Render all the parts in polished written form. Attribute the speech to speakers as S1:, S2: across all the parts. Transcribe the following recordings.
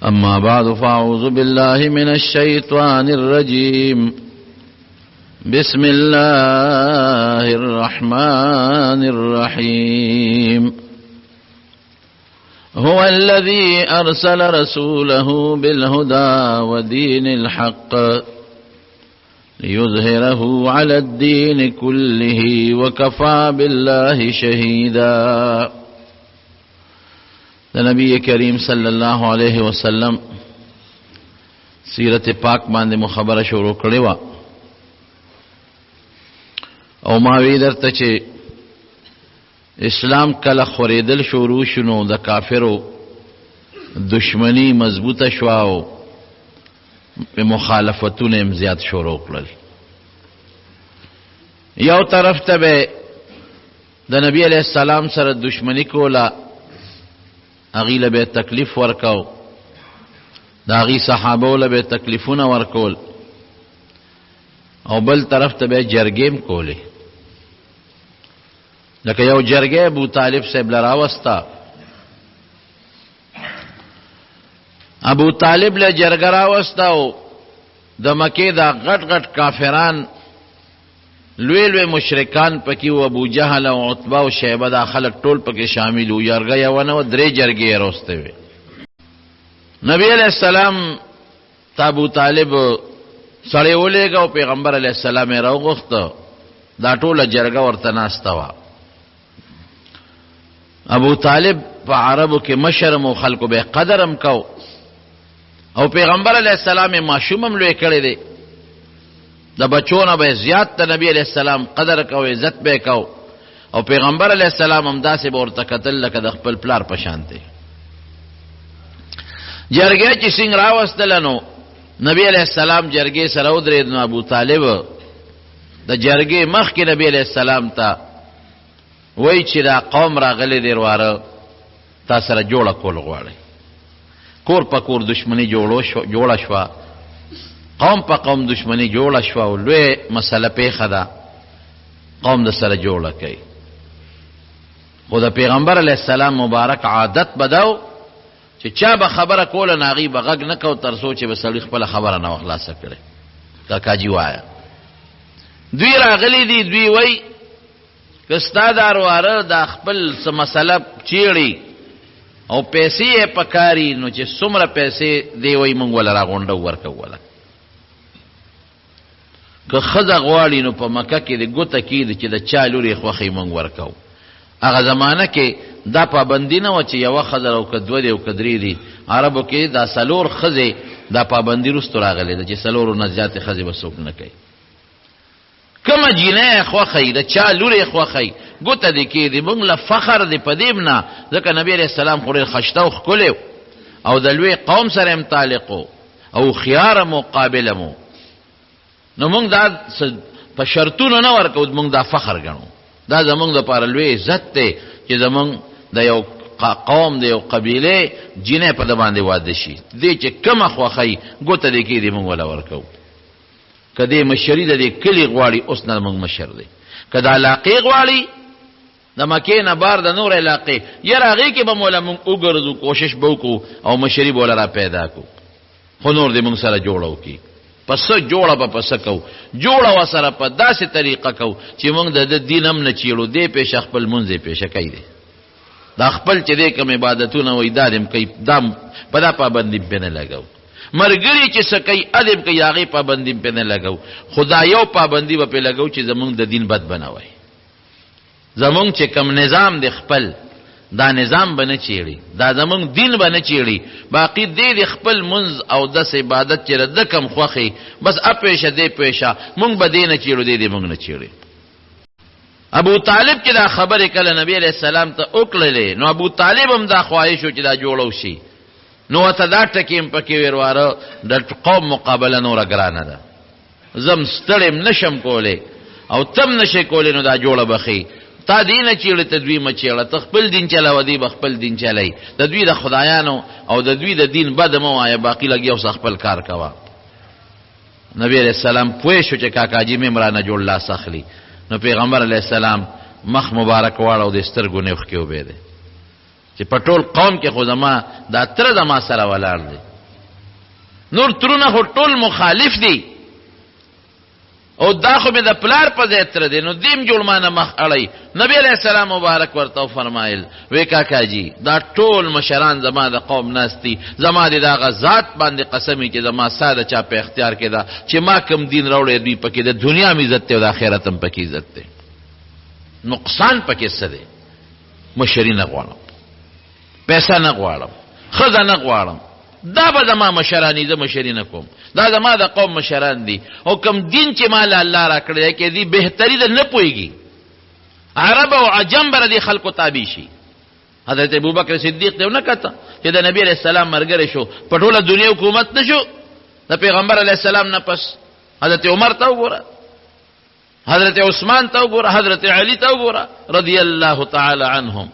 S1: أما بعد، فأعوذ بالله من الشيطان الرجيم. بسم الله الرحمن الرحيم. هو الذي أرسل رسوله بالهدى ودين الحق ليظهره على الدين كله وكفى بالله شهيدا. د نبی کریم صلی الله علیه وسلم سیرت پاک باندې مخبره شروع کړې و، او ما وی درته چې اسلام کله خوریدل شروع شنو د کافرو دشمنی مضبوطه شوه او مخالفتونه هم زیات شروع کړل. یو طرف ته به د نبی علیہ السلام سره دشمنی کوله، هغوی له به تکلیف ورکاو، د هغوی صحابو له به تکلیفونه ورکول، او بل طرف ته به جرګې هم کولې. لکه یو جرګه ابو طالب صاحب له راوسته، ابو طالب له جرګه راوسته، او د مکې دا غټ غټ کافران، لوی لوی مشرکان پکې وو، ابو جهل او عتبه او شیبه، دا خلک ټول پکې شامل وو. جرګه یوه نه وه، درې جرګې یې راوستې وې. نبی علیه السلام ته ابو طالب سړی ولېږه او پیغمبر علیه السلام یې راوغوښته. دا ټوله جرګه ورته ناسته وه. ابو طالب په عربو کې مشرم او خلکو به قدرم کو، او پیغمبر علیه السلام یې ماشوم هم لوی کړی دی، د بچو نه به زیات د نبی علیه السلام قدر کو، عزت به کو، او پیغمبر علیه السلام هم داسې به ورته کتل لکه د خپل پلار په شان دی. جرګه چې څنګه راوستله نو نبی علیه السلام جرګې سره ودرېد، نو ابو طالب د جرګې مخکې نبی علیه السلام ته وایي چې دا قوم راغلی دی ورواره، تا سره جوړه کول غواړي. کور په کور دشمنی جوړه شوه، قوم په قوم دشمنی جوړه شوه، او لوی مسله پیښه ده، قوم د سره جوړه کوي. خو د پیغمبر علیه السلام مبارک عادت بداو چې چا به خبره کوله نو هغوی به غږ نه کو تر څو چې به سړي خپله خبره نه وه خلاصه کړې. کاکاجي وایه، دوی راغلي دي، دوی وایي که ستا دا ورواره دا خپل څه مسله چیړي او پیسې یې پکاري، نو چې څومره پیسې دی وایي موږ وله راغونډو ورکوو وله. که ښځه غواړي نو په مکه کې د ګوته کېږدي چې د چا لور یې خوښي موږ ورکوو. هغه زمانه کې دا پابندي نه وه چې یوه ښځه او که دوه دي او که درې دي. عربو کې دا څلور ښځې دا پابندي وروسته راغلې ده چې څلورو نه زیاتې ښځې به څوک نه کوي. کومه جینۍ خوښه وي، د چا لور یې خوښه وي، ګوته دې کېږدي، موږ له فخر دی په دې هم نه، ځکه نبی علیه السلام خو ډېر خشته او ښکلی او د لوی قوم سره هم تعلق و او هوښیار هم و، قابل هم و، نو موږ دا په شرطونو نه ورکوو، موږ دا فخر ګڼو، دا زموږ دپاره لوی عزت دی چې زموږ د یو قوم د یو قبیلې جینۍ په ده باندې واده شي، دې چې کومه خوښه وي ګوته دې کېږدي، موږ وله ورکوو. که دې مشري د دې کلي غواړي اوس نه موږ مشر دی، که د علاقې غواړي د مکې نه بار د نور علاقې، یاره هغې کې به مو له موږ وګرځو، کوشش به وکړو او مشري به وله را پیدا کړو، خو نور دې موږ سره جوړه وکړي. په څه جوړه به په څه کوو؟ جوړه ورسره په داسې طریقه کوو چې موږ د ده دین هم نه چیړو، دی پېشه خپل لمونځ یې پېشه کوي دی، دا خپل چې دی کوم عبادتونه وایي دا دې هم کوي، دا په دا پابندي هم پرې نه لګوو. مرګري چې څه کوي ادې هم کوي، هغې پابندي هم پرې نه لګوو، خو دا یو پابندي به پرې لګوو چې زمونږ د دین بد به نه وایي، زمونږ چې کوم نظام دی خپل دا نظام به نه چیړي، دا زمونږ دین به نه چیړي، باقي دې د خپل منځ او دس عبادت چې د کم خوښي بس اپېشه دې پېشه، مونږ به دې نه چیړو، دې دې مونږ نه چیړي. ابو طالب چې دا خبرې کله نبی علیه السلام ته وکړلې، نو ابو طالب هم دا خواهش و چې دا جوړه وشي، نو ورته دا ټکي هم پکې ویل، واره د قوم مقابله نوره ګرانه ده، زه هم ستړی هم نشم کولی او ته هم نشې کولی، نو دا جوړه به ښي، تا دې نه چیړې ته دوی مه چیړه، ته خپل دین چلوه دوی به خپل دین چلوي، د دوی د خدایانو او د دوی د دین بد مه وایه، باقي لګیا اوسه خپل کار کوه. نبی علیه السلام پوه شو چې کاکاجي مې هم رانه جوړ لاس اخلي، نو پیغمبر علیه السلام مخ مبارک واړو، د سترګو نه اوښکې وبهېدې چې په ټول قوم کې خو زما دا تره زما سره ولاړ دی. نور ترونه خو ټول مخالف دي او دا خو مې د پلار په ځای تره دی، نو دیم جوړ مانه مخ اړوي. نبی علیه السلام مبارک ورته وفرمایل، وی کاکا جی، دا ټول مشران زما د قوم ناست دي، زما دې د هغه ذات باندې قسم وي چې زما ساه د چا په اختیار کې ده، چې ما کوم دین راوړی دوی پکې د دنیا هم عزت دی او د آخرت هم پکې عزت دی. نقصان پکې څه دی؟ مشري نه غواړم. پیسه نه غواړم، ښځه نه غواړم، دا به زما مشران دي، زه مشري نه کوم، دا زما د قوم مشران دي، او کوم دین چې ما له الله راکړی دی کې دي بهتري ده نه پوهېږي. عرب او عجم به د دې خلکو تابع شي. حضرت ابوبکر صدیق ته ونه کته چې د نبی علیه السلام ملګری شو، په ټوله دنیا حکومت نه شو د پیغمبر علیه السلام نه پس. حضرت عمر ته وګوره، حضرت عثمان ته وګوره، حضرت علی ته وګوره رضی الله تعالی عنهم.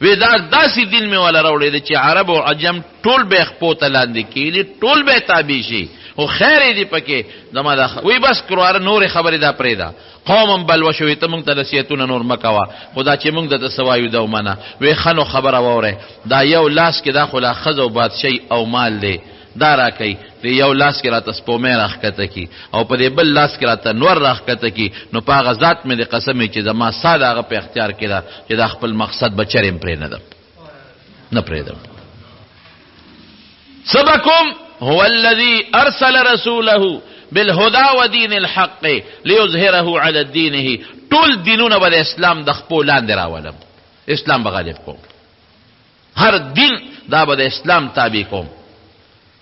S1: وی دا داسې دین مې ولا راوړی دی چې عرب او عجم ټول به خپو ته لاندې کېږي، ټول به تابع شي، خو خیر یې دی پکې زما دا وی بس کرواره نورې خبرې دا پرېږده. قوم هم بلوه شوی، ته مونږ ته نصیحتونه نور مه کوه، خو دا چې مونږ درته څه وایو دا ومنه. وی ښه نو خبره واوره، دا یو لاس کې دا خو لا ښځه او بادشاهي او مال دی، دا راکوي، دې یو لاس کې راته سپومې راښکته کړي او په دې بل لاس کې راته نور راښکته کړي، نو په هغه ذات مې دې قسم وي چې زما ساه د هغه په اختیار کې ده چې دا خپل مقصد به چرې هم پرې نه دم، نه پرېږدم. څه به کوم؟ هو الذي ارسل رسوله بالهدى ودين الحق ليظهره على الدينه. ټول دینونه به د اسلام د خپو لاندې راولم، اسلام به غالب کوم، هر دین دا به د اسلام تابع کوم.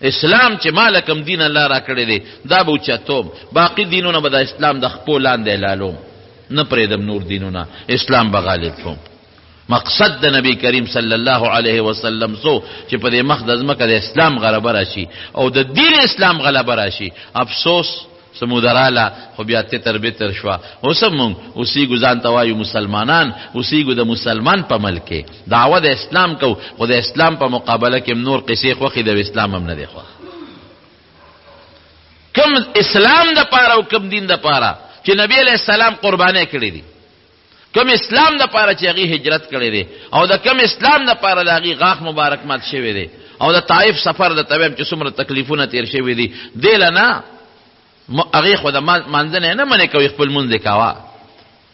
S1: اسلام چې ما له کوم دین الله راکړی دی دا به اوچتوم، باقي دینونه به د اسلام د خپو لاندې لالوم، نه پرېږدم نور دینونه، اسلام به غالب کوم. مقصد د نبی کریم صلی الله علیه وسلم سو چې په دې مخ د ځمکه د اسلام غلبه راشي او د دین اسلام غلبه راشي. افسوس څه موده راله خو بیا تتر بتر شوه. اوس هم موږ اوسیږو، ځان ته وایو مسلمانان، اوسیږو د مسلمان په ملک کې، دعوه د اسلام کوو، خو د اسلام په مقابله کې هم نور قصې خوښې دی او اسلام هم نه دی خوښ. کوم اسلام د پاره او کوم دین د پاره چې نبی علیه السلام قربانۍ کړې دي، کوم اسلام د پاره چې هغې هجرت کړی دی، او د کوم اسلام د پاره د هغې غاښ مبارک مات شوی دی، او د طائف سفر د ته وایم چې څومره تکلیفونه تیر شوي دي، دې له نه هغې خو د مانځه نه نه منې کوي، خپل لمونځ دې کوه،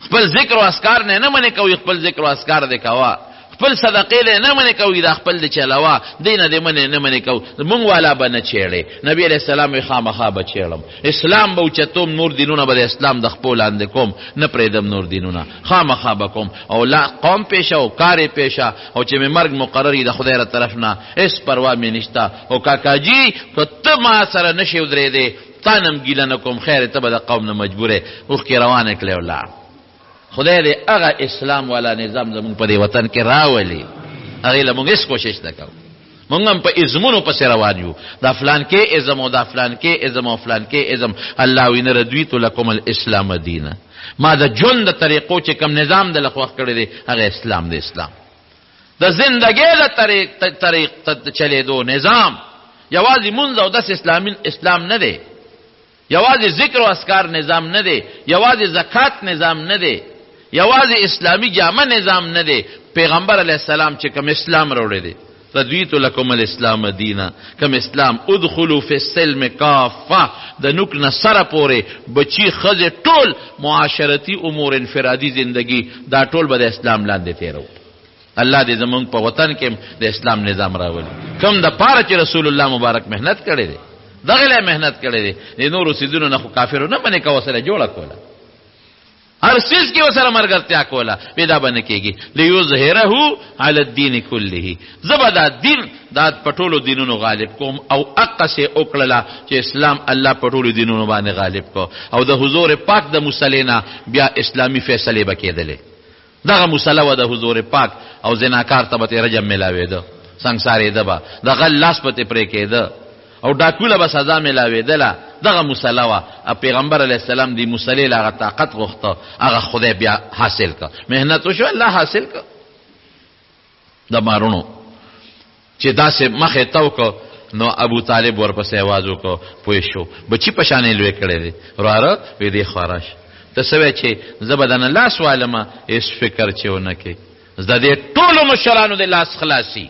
S1: خپل ذکر او اذکار نه نه منې کوي، خپل ذکر او اذکار دې کوه، خپل صدقې دې نه منې کوي، دا خپل دې چلوه، دې نه دې منې نه منې کوو، مونږ والا به نه چېړې. نبی علیه السلام وایي خامخا به چېړم، اسلام به اوچتوم، نور دینونه به د اسلام د خپو لاندې کوم، نه پرېږدم نور دینونه، خامخا به کوم. او لا قوم پېشه او کار یې پېشه، او چې مې مرګ مقرر وي د خدای له طرف نه هېڅ پروا مې نشته. او کاکاجي که ته ما سره نه شې ودرېدی، تا نه هم ګیله نه کوم، خیر ته به د قوم نه مجبور یې. اوښکې روانې کړې او لاړ. خدای دې هغه اسلام والا نظام زموږ په دې وطن کې راولي، هغې له موږ هېڅ کوشش نه کوو. موږ هم په ازمونو پسې روان یو، دا فلان کې ازم او دا فلان کې ازم او فلان کې ازم. الله وایي نه ردویت لکم الاسلام دینا، ما د ژوند د طریقو چې کوم نظام د خوښ کړی دی هغه اسلام دی. اسلام د زندګۍ د طریق چلیدو نظام یوازې مونځ او داسې اسلام نه دی، یوازې ذکر او اذکار نظام نه دی، یوازې زکات نظام نه دی، یوازې اسلامي جامه نظام نه دی. پیغمبر علیه السلام چې کوم اسلام راوړی دی، رضیت لکم الاسلام دینا، کوم اسلام ادخلوا فی السلم کافه، د نوک نه سره پورې بچي ښځې ټول معاشرتي امور انفرادي زندگی دا ټول به د اسلام لاندې تېرو. الله دې زمونږ په وطن کې د اسلام نظام راولي، کوم د پاره چې رسول الله مبارک محنت کړی دی، دغه له محنت کړی دی. د نورو څیزونو نه خو کافرو نه منې کوه، سره جوړه کوله، هر څیز کې ورسره ملګرتیا کوله، وی دا به نه کېږي. لیظهره علی الدین کله، زه به دا دین دا په ټولو دینونو غالب کوم. او اقصې وکړله چې اسلام الله په ټولو دینونو باندې غالب کو، او د حضور پاک د مصلې نه بیا اسلامي فیصلې به کېدلې. دغه مسله وه د حضور پاک، او زناکار ته به ترې رجم ملاوېده، سنګسارېده به، د غل لاس به ترې پرې کېده، او ډاکو له به سزا ملاوېدله. دغه مسله وه. او پیغمبر علیه السلام دې مسلې له هغه طاقت غوښته، هغه خدای بیا حاصل کړ، محنت وشو، الله حاصل کړ. د مارونو چې داسې مخ یې تاو کړ نو ابو طالب ورپسې اواز وکړ، پوه شو بچي په شان یې لوی کړی دی، وراره وې دې خوا راشه، ته څه وایې چې زه به درنه لاس والم؟ هېڅ فکر چې ونه کړې، د دې ټولو مشرانو دې لاس خلاصي،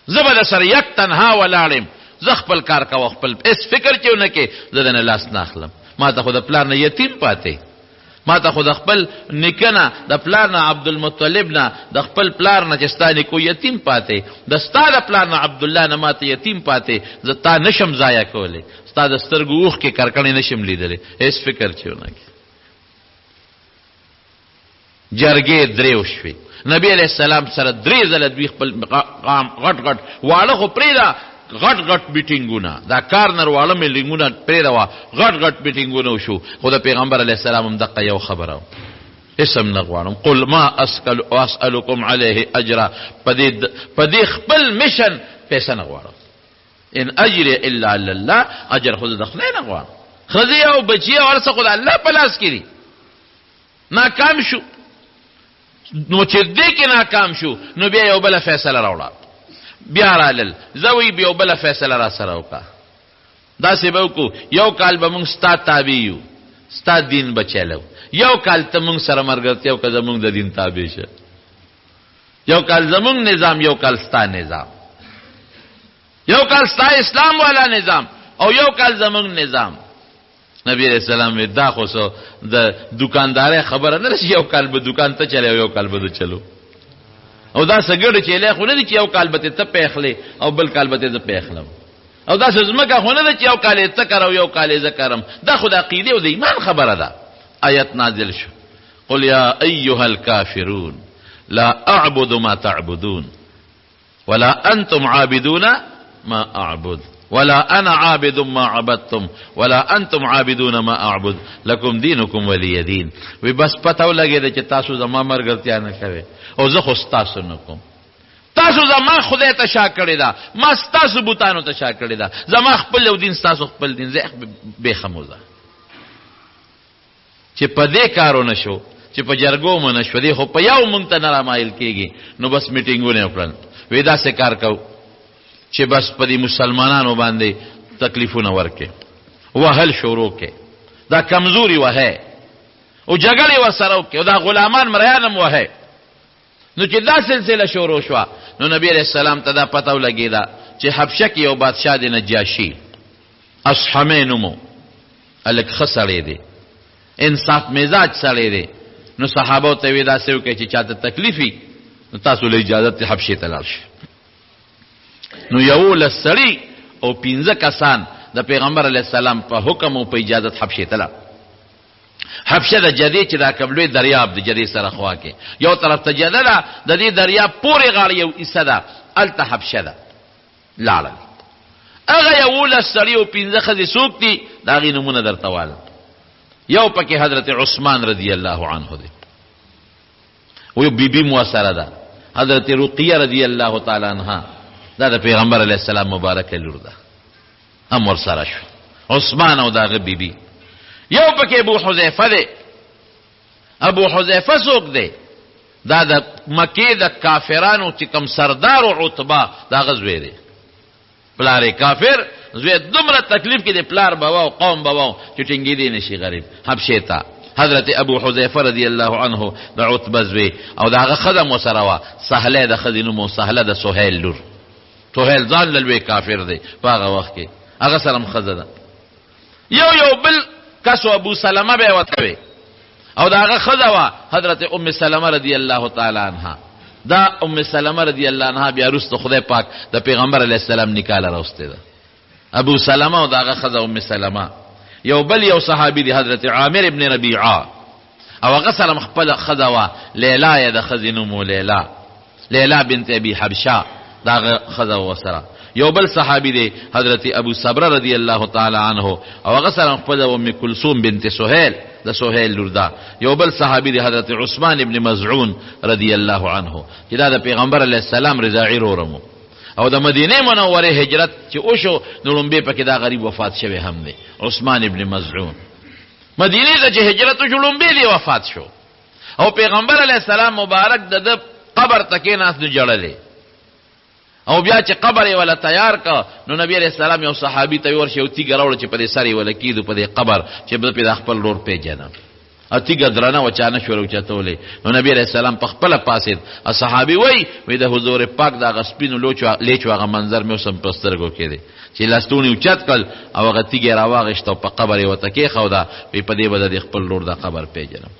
S1: زه به در سره یک تنها ولاړ یم، زه خپل کار کوه، خپل هېڅ فکر چې ونه کې، زه د نه لاس نه اخلم. ما ته خو د پلار نه یتیم پاتې، ما ته خو د خپل نیکه نه، د پلار نه عبدالمطلب نه، د خپل پلار نه چې ستا نیکو یتیم پاتې، د ستا د پلار نه عبدالله نه ما ته یتیم پاتې، زه تا نشم ضایع کولی، ستا د سترګو اوښکې کرکڼې نشم لیدلی، هېڅ فکر چې ونه کې. جرګې درې وشوې، نبی علیه السلام سره درې ځله دوی خپل قام غټ غټ واړه خو پرېږده، غټ غټ میټینګونه، دا کارنر واړه میټینګونه پرېږده وه، غټ غټ میټینګونه وشو، خو د پیغمبر علیه السلام هم دقه یو خبره وه، هېڅ هم نه غواړم. قل ما اسألکم علیه اجرا، په دې خپل مشن پیسه نه غواړم، ان اجري الا علی الله، اجر خو زه د خدای نه غواړم، ښځې او بچي او هر څه خو د الله په لاس کې دي. ناکام شو، نو چې دې کې ناکام شو نو بیا یو بله فیصله راوړه، بیا رالل زه وایي یو بله فیصله را سره وکړه، داسې به وکړو یو کال به موږ ستا تابع یو، ستا دین به چلو، یو کال ته موږ سره ملګرتیا وکړه، زموږ د دین تابع شه، یو کال زموږ نظام، یو کال ستا نظام، یو کال ستا اسلام والا نظام او یو کال زموږ نظام. نبی علیہ السلام وی دا خو څه د دکاندارۍ خبره نه ده چې یو کال به دکان ته چلی او یو کال به زه چلو، او دا څه ګډ چیلی خو نه دي چې یو کال به ته پې او بل کال به زه پې اخلم، او دا څه ځمکه خو نه ده چې یو کال یې ته کرم او یو کال یې زه کرم، دا خو د عقیدې او د ایمان خبره ده. آیت نازل شو، قل یا ایها الکافرون لا اعبد ما تعبدون ولا انتم عابدون ما اعبد ولا انا عابد ما عبدتم ولا انتم عابدون ما اعبد لكم دينكم ولي دين. وی بس پته ولګېده چې تاسو زما ملګرتیا نه کوئ او زه خو ستاسو نه کوم، تاسو زما خدای ته شا کړې ده، ما ستاسو بتانو ته شا کړې ده، زما خپل یو دین ستاسو خپل دین، زه بېخه موزه چې په دې کارو نه شو، چې په جرګو مو نه شو، دې خو په یو مونږ ته نه رامایل کېږي، نو بس میټینګونه یې وکړل، وی داسې کار کو چې بس په دې مسلمانانو باندې تکلیفونه ورکې، وهل شروع کې، دا کمزوري وهه او جګړې ورسره وکړي او دا غلامان مریان هم وهه. نو چې دا سلسله شروع شوه نو نبی علیه السلام ته دا پته ولګېده چې حبشه کې یو بادشاه دی نجاشي، اصحمه نومو، هلک ښه سړی دی، انصاف مزاج سړی دی، نو صحابو ته وی داسې وکړئ چې چاته تکلیف وي نو تاسو له اجازت دی حبشې ته لاړ شئ. نو 11 سړي او 5 کسان د پیغمبر علیه السلام په حکم او په اجازت حبشې ته لاړ. حبشه د جدې چې دا کوم لوی دریاب د جدې سره خوا کې یو طرف ته جده ده، د دې دریاب پورې غاړه یو حصه ده، هلته حبشه ده. لاړل هغه 11 سړي او 5 ښځې څوک دي د هغې نومونه درته والم. یو پکې حضرت عثمان رضی الله عنه دی، او یو بیبي مو سره ده حضرت رقیه رضی الله تعالی عنها، دا د پیغمبر علیه السلام مبارکه لور ده، هم ورسره شو عثمان او د هغه بیبي. یو پکې ابو حذیفه دی. ابو حذیفه څوک دی؟ دا د مکې د کافرانو چې کوم سردار عتبه د هغه زوی دی، پلار یې کافر، زوی دومره تکلیف کې دی، پلار به وه او قوم به وه چې ټینګېدی نه شي غریب. حبشې ته حضرت ابو حذیفه رضی الله عنه د عتبه زوی او د هغه ښځه مو سره وه، سهله د ښځې نوم و، سهله د سهیل لور. سهیل ځان له لوی کافر دی په هغه وخت کې، هغه سره هم ښځه ده. یو یو بل کس ابو سلمه به ورته وي او د هغه ښځه وه حضرت ام سلمه رضی الله تعالی عنها. دا ام سلمه رضی الله عنها بیا وروسته خدای پاک د پیغمبر علیه السلام نکاح له راوستې ده. ابو سلمه او د هغه ښځه ام سلمه. یو بل یو صحابي دی حضرت عامر ابن ربیعه، او هغه سره هم خپله ښځه وه لیلا یې د ښځې نوم و، لیلا، لیلا بنت ابي حبشه د هغه ښځه وه سره. یو بل صحابي دی حضرت ابو صبره رضی الله تعالی عنه، او هغه سره خپله ام کلثوم بنت سهیل د سهیل لور ده. یو بل صحابي دی حضرت عثمان ابن مزعون رضی الله عنه چې دا د پیغمبر علیه السلام رضاعي ورور و، او د مدینې منورې هجرت چې وشو نو لومبی پکې دا غریب وفات شوی هم دی، عثمان ابن مزعون. مدینې ته چې هجرت وشو لومبی دی وفات شو، او پیغمبر علیه السلام مبارک د ده قبر ته کېناست نو ژړلې، او بیا چې قبر یې وله تیار که نو نبی علیه السلام یو صحابي ته ورشي یو تیږه راوړه چې په دې سر یې وله کېږدو په دې قبر چې زه پرې دا خپل ورور پېژنم. او تیږه درنه وه، چا نه شول اوچتولی. نو نبي علیه السلام په خپله پاڅېد. صحابي وایي، وایي د حضور پاک د هغه سپینو لوچو لیچو هغه منظر مې اوس هم په سترګو کې دی چې لستوڼي اوچت کړل او هغه تیږه یې راواخیسته او په قبر یې ورته کېښوده، وایي په دې به د دې خپل ورور د قبر پېژنم.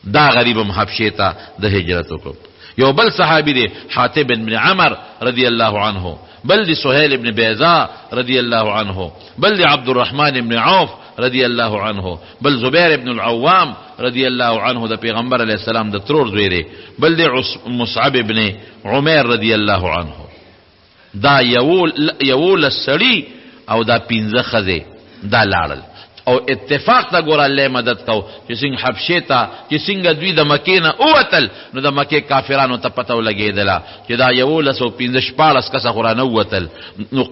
S1: دا غریب هم حبشې ته د هجرت وکړ. یو بل صحابي دی حاطب بن عمر رضی الله عنه، بل دی سهیل ابن بیضا رضی الله عنه، بل دی عبدالرحمن ابن عوف رضی الله عنه، بل زبیر ابن العوام رضی الله عنه د پیغمبر علیه السلام د ترور زوی دی، بل دی مصعب ابن عمیر رضی الله عنه. دا 11 سړي او دا 5 ښځې دا لاړل. او اتفاق ته ګوره الله مدد کو چې څنګه حبشې ته چې څنګه دوی د مکې نه ووتل، نو د مکې کافرانو ته پته ولګېدله چې دا 11 او 15 16 کسه خو رانه ووتل. نو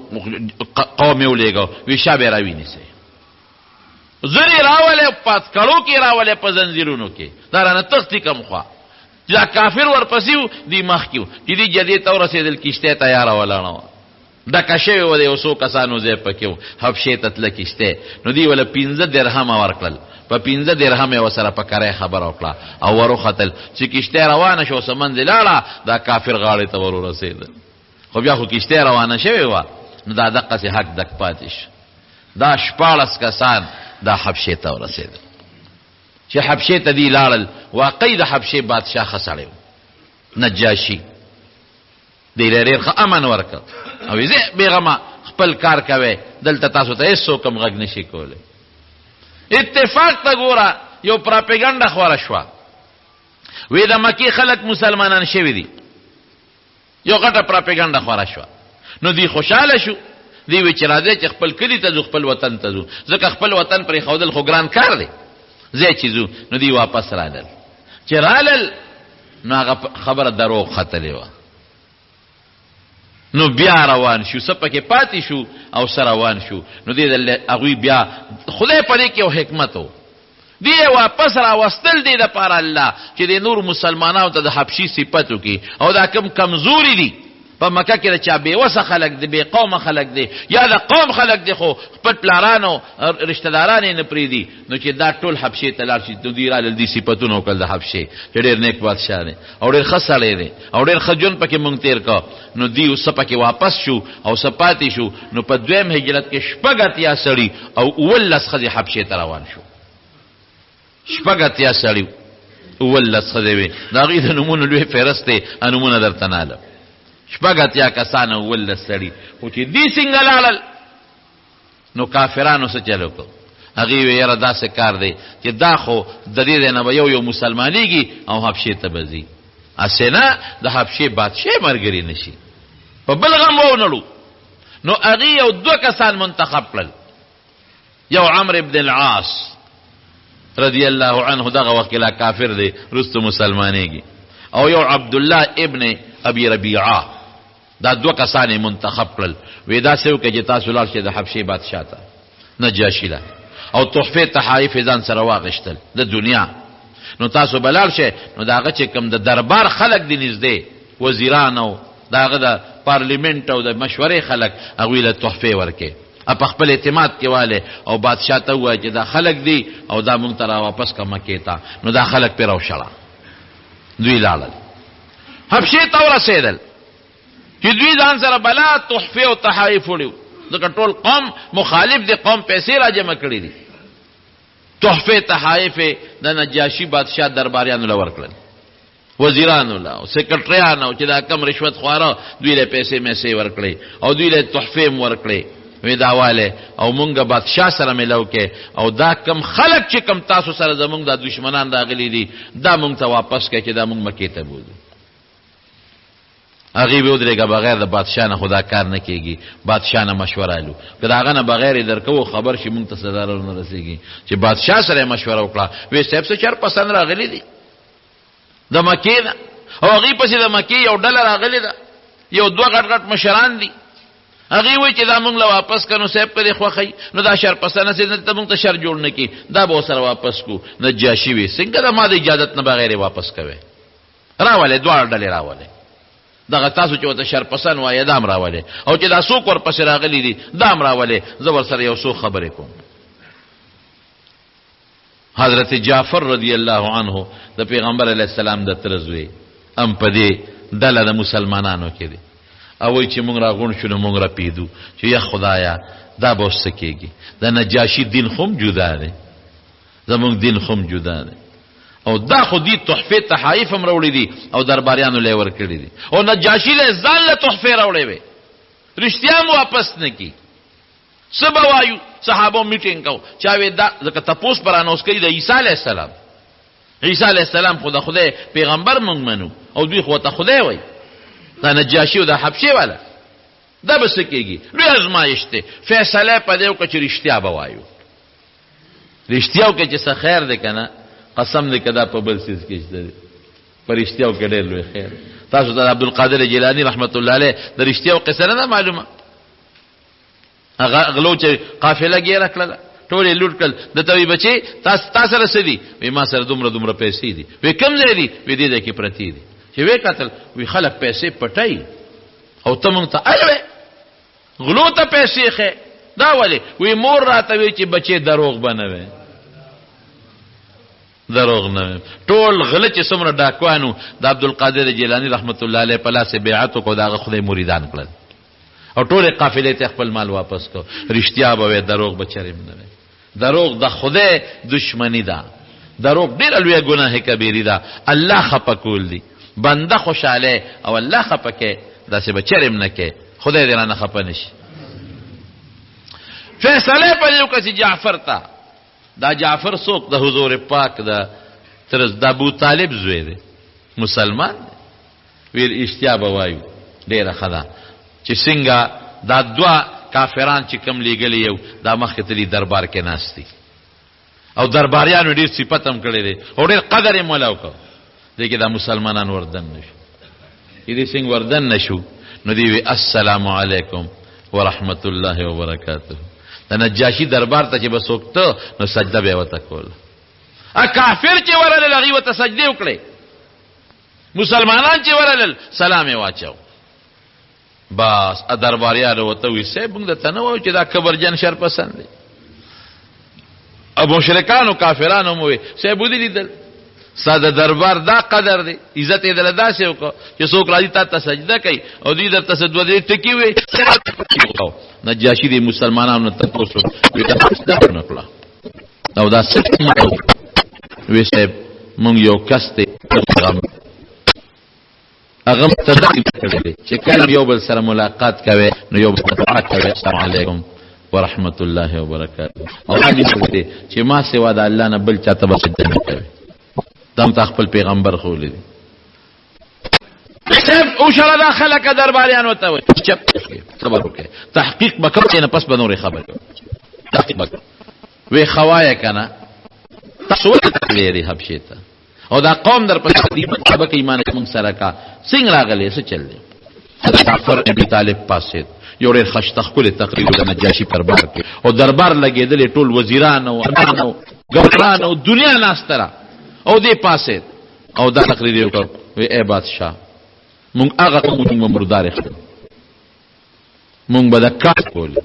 S1: قوم یې ولېږه، وی شا به یې راوینیسئ، زر یې راولئ، په اتکړو کې یې راولئ، په زنځیرونو کې دا رانه تښتي کوم خوا. دا کافر ورپسې وو، دوی مخکې وو. چې دوی جدې ته ورسېدل، کښتۍ تیاره ولاړه وه، ډکه شوې وه، د یو څو کسانو ځای پکې و. حبشې ته تله کښتۍ، نو دوی ورله 5 درهمه ورکړل. په 5 درهمه یې ورسره په کرۍ خبره وکړه او وروختل. چې کښتۍ روانه شوه، څه منځ یې لاړه، دا کافر غاړې ته ورورسېدل. خو بیا خو کښتۍ روانه شوې وه، نو دا دقسې حق دک پاتې شو. دا 16 کسان دا حبشې ته ورسېدل. چې حبشې ته دی لاړل، واقعي د حبشې بادشاه ښه سړی و، نجاشي. دی له ډېر ښه امن ورکړ او وایي ځئ بېغمه خپل کار کوئ، دلته تاسو ته هېڅوک هم غږ نشي کولی. اتفاق ته ګوره، یو پراپیګنډه خوره شوه، وی د مکې خلک مسلمانان شوي دي. یو غټه پراپیګنډه خوره شوه، نو دوی خوشحاله شو. دوی وی چې راځئ چې خپل کلي ته ځو، خپل وطن ته ځو، ځکه خپل وطن پرېښودل خو ګران کار دی، ځای چې ځو. نو دوی واپس رالل. چې رالل نو هغه خبره دروغ ختلې وه. نو بیا روان شو، څه پکې پاتې شو او څه روان شو. نو دې هغوی بیا خدای په دې کې یو حکمت و، دی واپس راوستل دې دپاره الله چې د نور مسلمانانو ته د حبشي صفت وکړي. او دا کوم کمزوري دي په مکه کې، د چا بېوسه خلک دي، بې قومه خلک دي، یا د قوم خلک دي، خو خپل پلارانو رشته داران یې نه پرېږدي، نو چې دا ټول حبشې ته لاړ شي. نو دوی رالل، دوی صفتونه وکړل د حبشې چې ډېر نیک بادشاه دی او ډېر ښه سړی دی او ډېر ښه ژوند پکې مونږ تېر کړ. نو دوی اوس پکې واپس شو او څه پاتې شو. نو په دویم هجرت کې 86 سړي او 17 ښځې حبشې ته روان شو. 86 سړي 17 ښځې وې، د هغوی د نومونو لوی فهرست دی، نومونه درته نه الم. 86 کسان او 17 سړي. خو چې دوی څنګه لاړل، نو کافرانو څه چل وکړ؟ هغوی ویل یاره داسې کار دی چې دا خو د دې ځای نه به یو یو مسلمانېږي او حبشې ته به ځي، هسې نه د حبشې بادشاه ملګري نه شي، په بل غم وونړو. نو هغوی یو دوه کسان منتخب کړل، یو عمرو ابن العاص رضی الله عنه، دغه وخت کې لا کافر دی، وروسته مسلمانېږي، او یو عبدالله ابن ابي ربیعه. دا دوه کسان یې منتخب کړل، وی داسې وکړئ چې تاسو لاړ شئ د حبشې بادشاه ته نجاشي له، او تحفې تحایف یې ځان سره واخیستل د دنیا. نو تاسو به لاړ شئ، نو د هغه چې کوم د دربار خلک دي نږدې وزیران او د هغه د پارلیمنټ او د مشورې خلک، هغوی له تحفې ورکړي، په خپل اعتماد کې والي او بادشاه ته ووایي چې دا خلک دي او دا مونږ ته را واپس که مکې ته. نو دا خلک پرې راوشړه. دوی لاړل حبشې ته ورسېدل، چې دوی ځان سره بلا تحفې او تحایف وړي، ځکه ټول قوم مخالف دی، قوم پیسې را جمع کړي دي. تحفې تحایف د نجاشي بادشاه درباریانو له ورکړل، وزیرانو له او سیکرټریانو، چې دا کم رشوت خواره دوی له پیسې میسې ورکړې او دوی له تحفې هم ورکړې. وی دا واله او مونږ بادشاه سره ملاو کې، او دا کم خلک چې کم تاسو سره زمونږ دا دشمنان راغلي دي، دا مونږ ته واپس کړئ چې دا مونږ مکې ته بوځو. هغې وی ودرېږه، بغیر د بادشاه نه خو دا کار نه کېږي، بادشاه نه مشوره الو، که د هغه نه بغیر یې درکوو خبر شي مونږ ته څه ضرر نه رسېږي. چې بادشاه سره یې مشوره وکړه، وی صاحب څه چر پسند راغلي دي د مکې نه، او هغې پسې د مکې یو ډله راغلې ده، یو دوه غټ غټ مشران دي. هغې وایي چې دا مونږ له واپس که نو صاحب که دې خوښوي، نو دا شر پسنه سي دلته مونږ ته شر جوړ نه کړي، دا به ورسره واپس کو. نجاشي وي څنګه د ما د اجازت نه بغیر یې واپس کوې؟ راولې دواړه ډلې راولې، دغه تاسو چې ورته شرپسن وایې دا هم راولې، او چې دا څوک ورپسې راغلي دي دا هم راولې، زه ورسره یو څو خبرې کوم. حضرت جعفر رضی الله عنه د پیغمبر علی السلام د تره زوی هم په دې ډله د مسلمانانو کې دی او وایي چې مونږ راغونډ شو نو مونږ رپېدو چې یا خدایا دا به اوس څه کېږي، د نجاشي دین خو هم جدا دی، زمونږ دین خو هم جدا دی، او دا خو دی تحفې تحایف هم راوړي دي او درباریانو له یې ورکړي دي، او نجاشي له ځان له تحفې راوړې وې، رښتیا هم واپس نه کړي. څه به وایو؟ صحابو میټینګ کو، چا وی دا ځکه تپوس پر انوس کوي د عیسی علی السلام، عیسی علی السلام خو د خدای پیغمبر مونږ منو او دوی خو ته خدای وای، دا نجاشي او د حبشي والا دا به څه کېږي؟ لوی ازمایښت دی. فیصله په دې وکړه چې رښتیا به وایو، رښتیا وکړه چې څه خیر دی که نه، قسم دی که دا په بل څیز کې شته دی، په رښتیاو کې ډېر لوی خیر. تاسو ته عبدالقادر جیلاني رحمت الله علیه د رښتیاو قصه نه ده معلومه؟ هغه غلو چې قافله ګیره کړله، ټول یې لوټ کړل، ده ته وایي بچې تا سره څه دي؟ وایي ما سره دومره دومره پیسې دي. وایي کوم ځای دي؟ وایي دې ځای کې پرتې دي. چې ویې کتل وایي خلک پیسې پټوي او ته مونږ ته الوې غلو ته پیسې ښې، دا ولې؟ وایي مور راته وایي چې بچې دروغ به نه وې، دروغ نه ویم. ټول غله چې څومره ډاکوان وو د عبدالقادر جیلاني رحمت الله علیه په لاس یې بیعت وکړو، د هغه خدای مریدان کړل او ټولې قافلې ته خپل مال واپس کړ. رښتیا به وې، دروغ به چرې هم نه وې. دروغ د خدای دشمني ده، دروغ ډېره لویه ګناه کبیري ده، الله خپه کول دي، بنده خوشحاله او الله خپه کوي، داسې به چرې هم نه کوي. خدای دې رانه خپه نه شي. فیصله په دې وکړه چې جعفر ته، دا جعفر څوک؟ د حضور پاک د تر د ابو طالب زوی دی، مسلمان دی. ویل اشتیا به وایو ډېره ښه ده چې څنګه دا دوه کافران چې کوم لیږلي یو دا مخکې تلي دربار کې ناست دي او درباریانو ډېر صفت هم کړی دی او ډېر قدر یې مولا وکړ. دې کې دا مسلمانان وردن نه شو، چې دې څنګه وردن نه شو نو دی وی السلام علیکم ورحمت الله وبرکاته. د نجاشي دربار ته چې به څوک ته نو سجده به یې ورته کوله. کافر چې ورغلل هغوی ورته سجدې وکړې، مسلمانان چې ورغلل سلام یې واچو. بس درباریانو ورته وویل صاحب موږ درته نه وایو چې دا کبرجن شرپسند دی. او مشرکانو کافرانو مو وویل صاحب ودې لیدل ستا د دربار دا قدر دی، عزت یې دله داسې وکړ چې څوک راځي تا ته سجده کوي او دوی درته څه دوه درې ټکي وي. نجاشي دې مسلمانانو نه تپوس وکړ، وایي دا څه نه کړه او دا څه وی صاحب مونږ یو کس دی هغه ته داسې کړی دی چې کله یو بل سره ملاقات کوي نو یو بل دعا کوي السلام علیکم ورحمت الله وبرکاته، او دا دې چې ما سوا د الله نه بل چاته به سجده نه کوي. دا ته خپل پیغمبر ښوولی دی. صاحب او شره دا خلک درباریانو ته وایي چپ صبر وکړئ، تحقیق به کوم نه پس به نورې خبرې تحقیق به وی خوایا کنه تاسو ولې تللی دی حبشې ته او دا قوم در پسې دی مطابق ایمان موږ سره کا څنګه راغلی څه چل دی؟ جعفر ابن طالب پاسید یو ډېر خشته ښکلی تقریر د نجاشي دربار کې او دربار لګېدلی، ټول وزیران او امیران او ګورنران او دنیا ناسته ده او دې پاسید او دا تقریر یې وکړ، وی ای بادشاه موږ هغه قوم موږ به مردارې خورو، مونږ به د کار کولې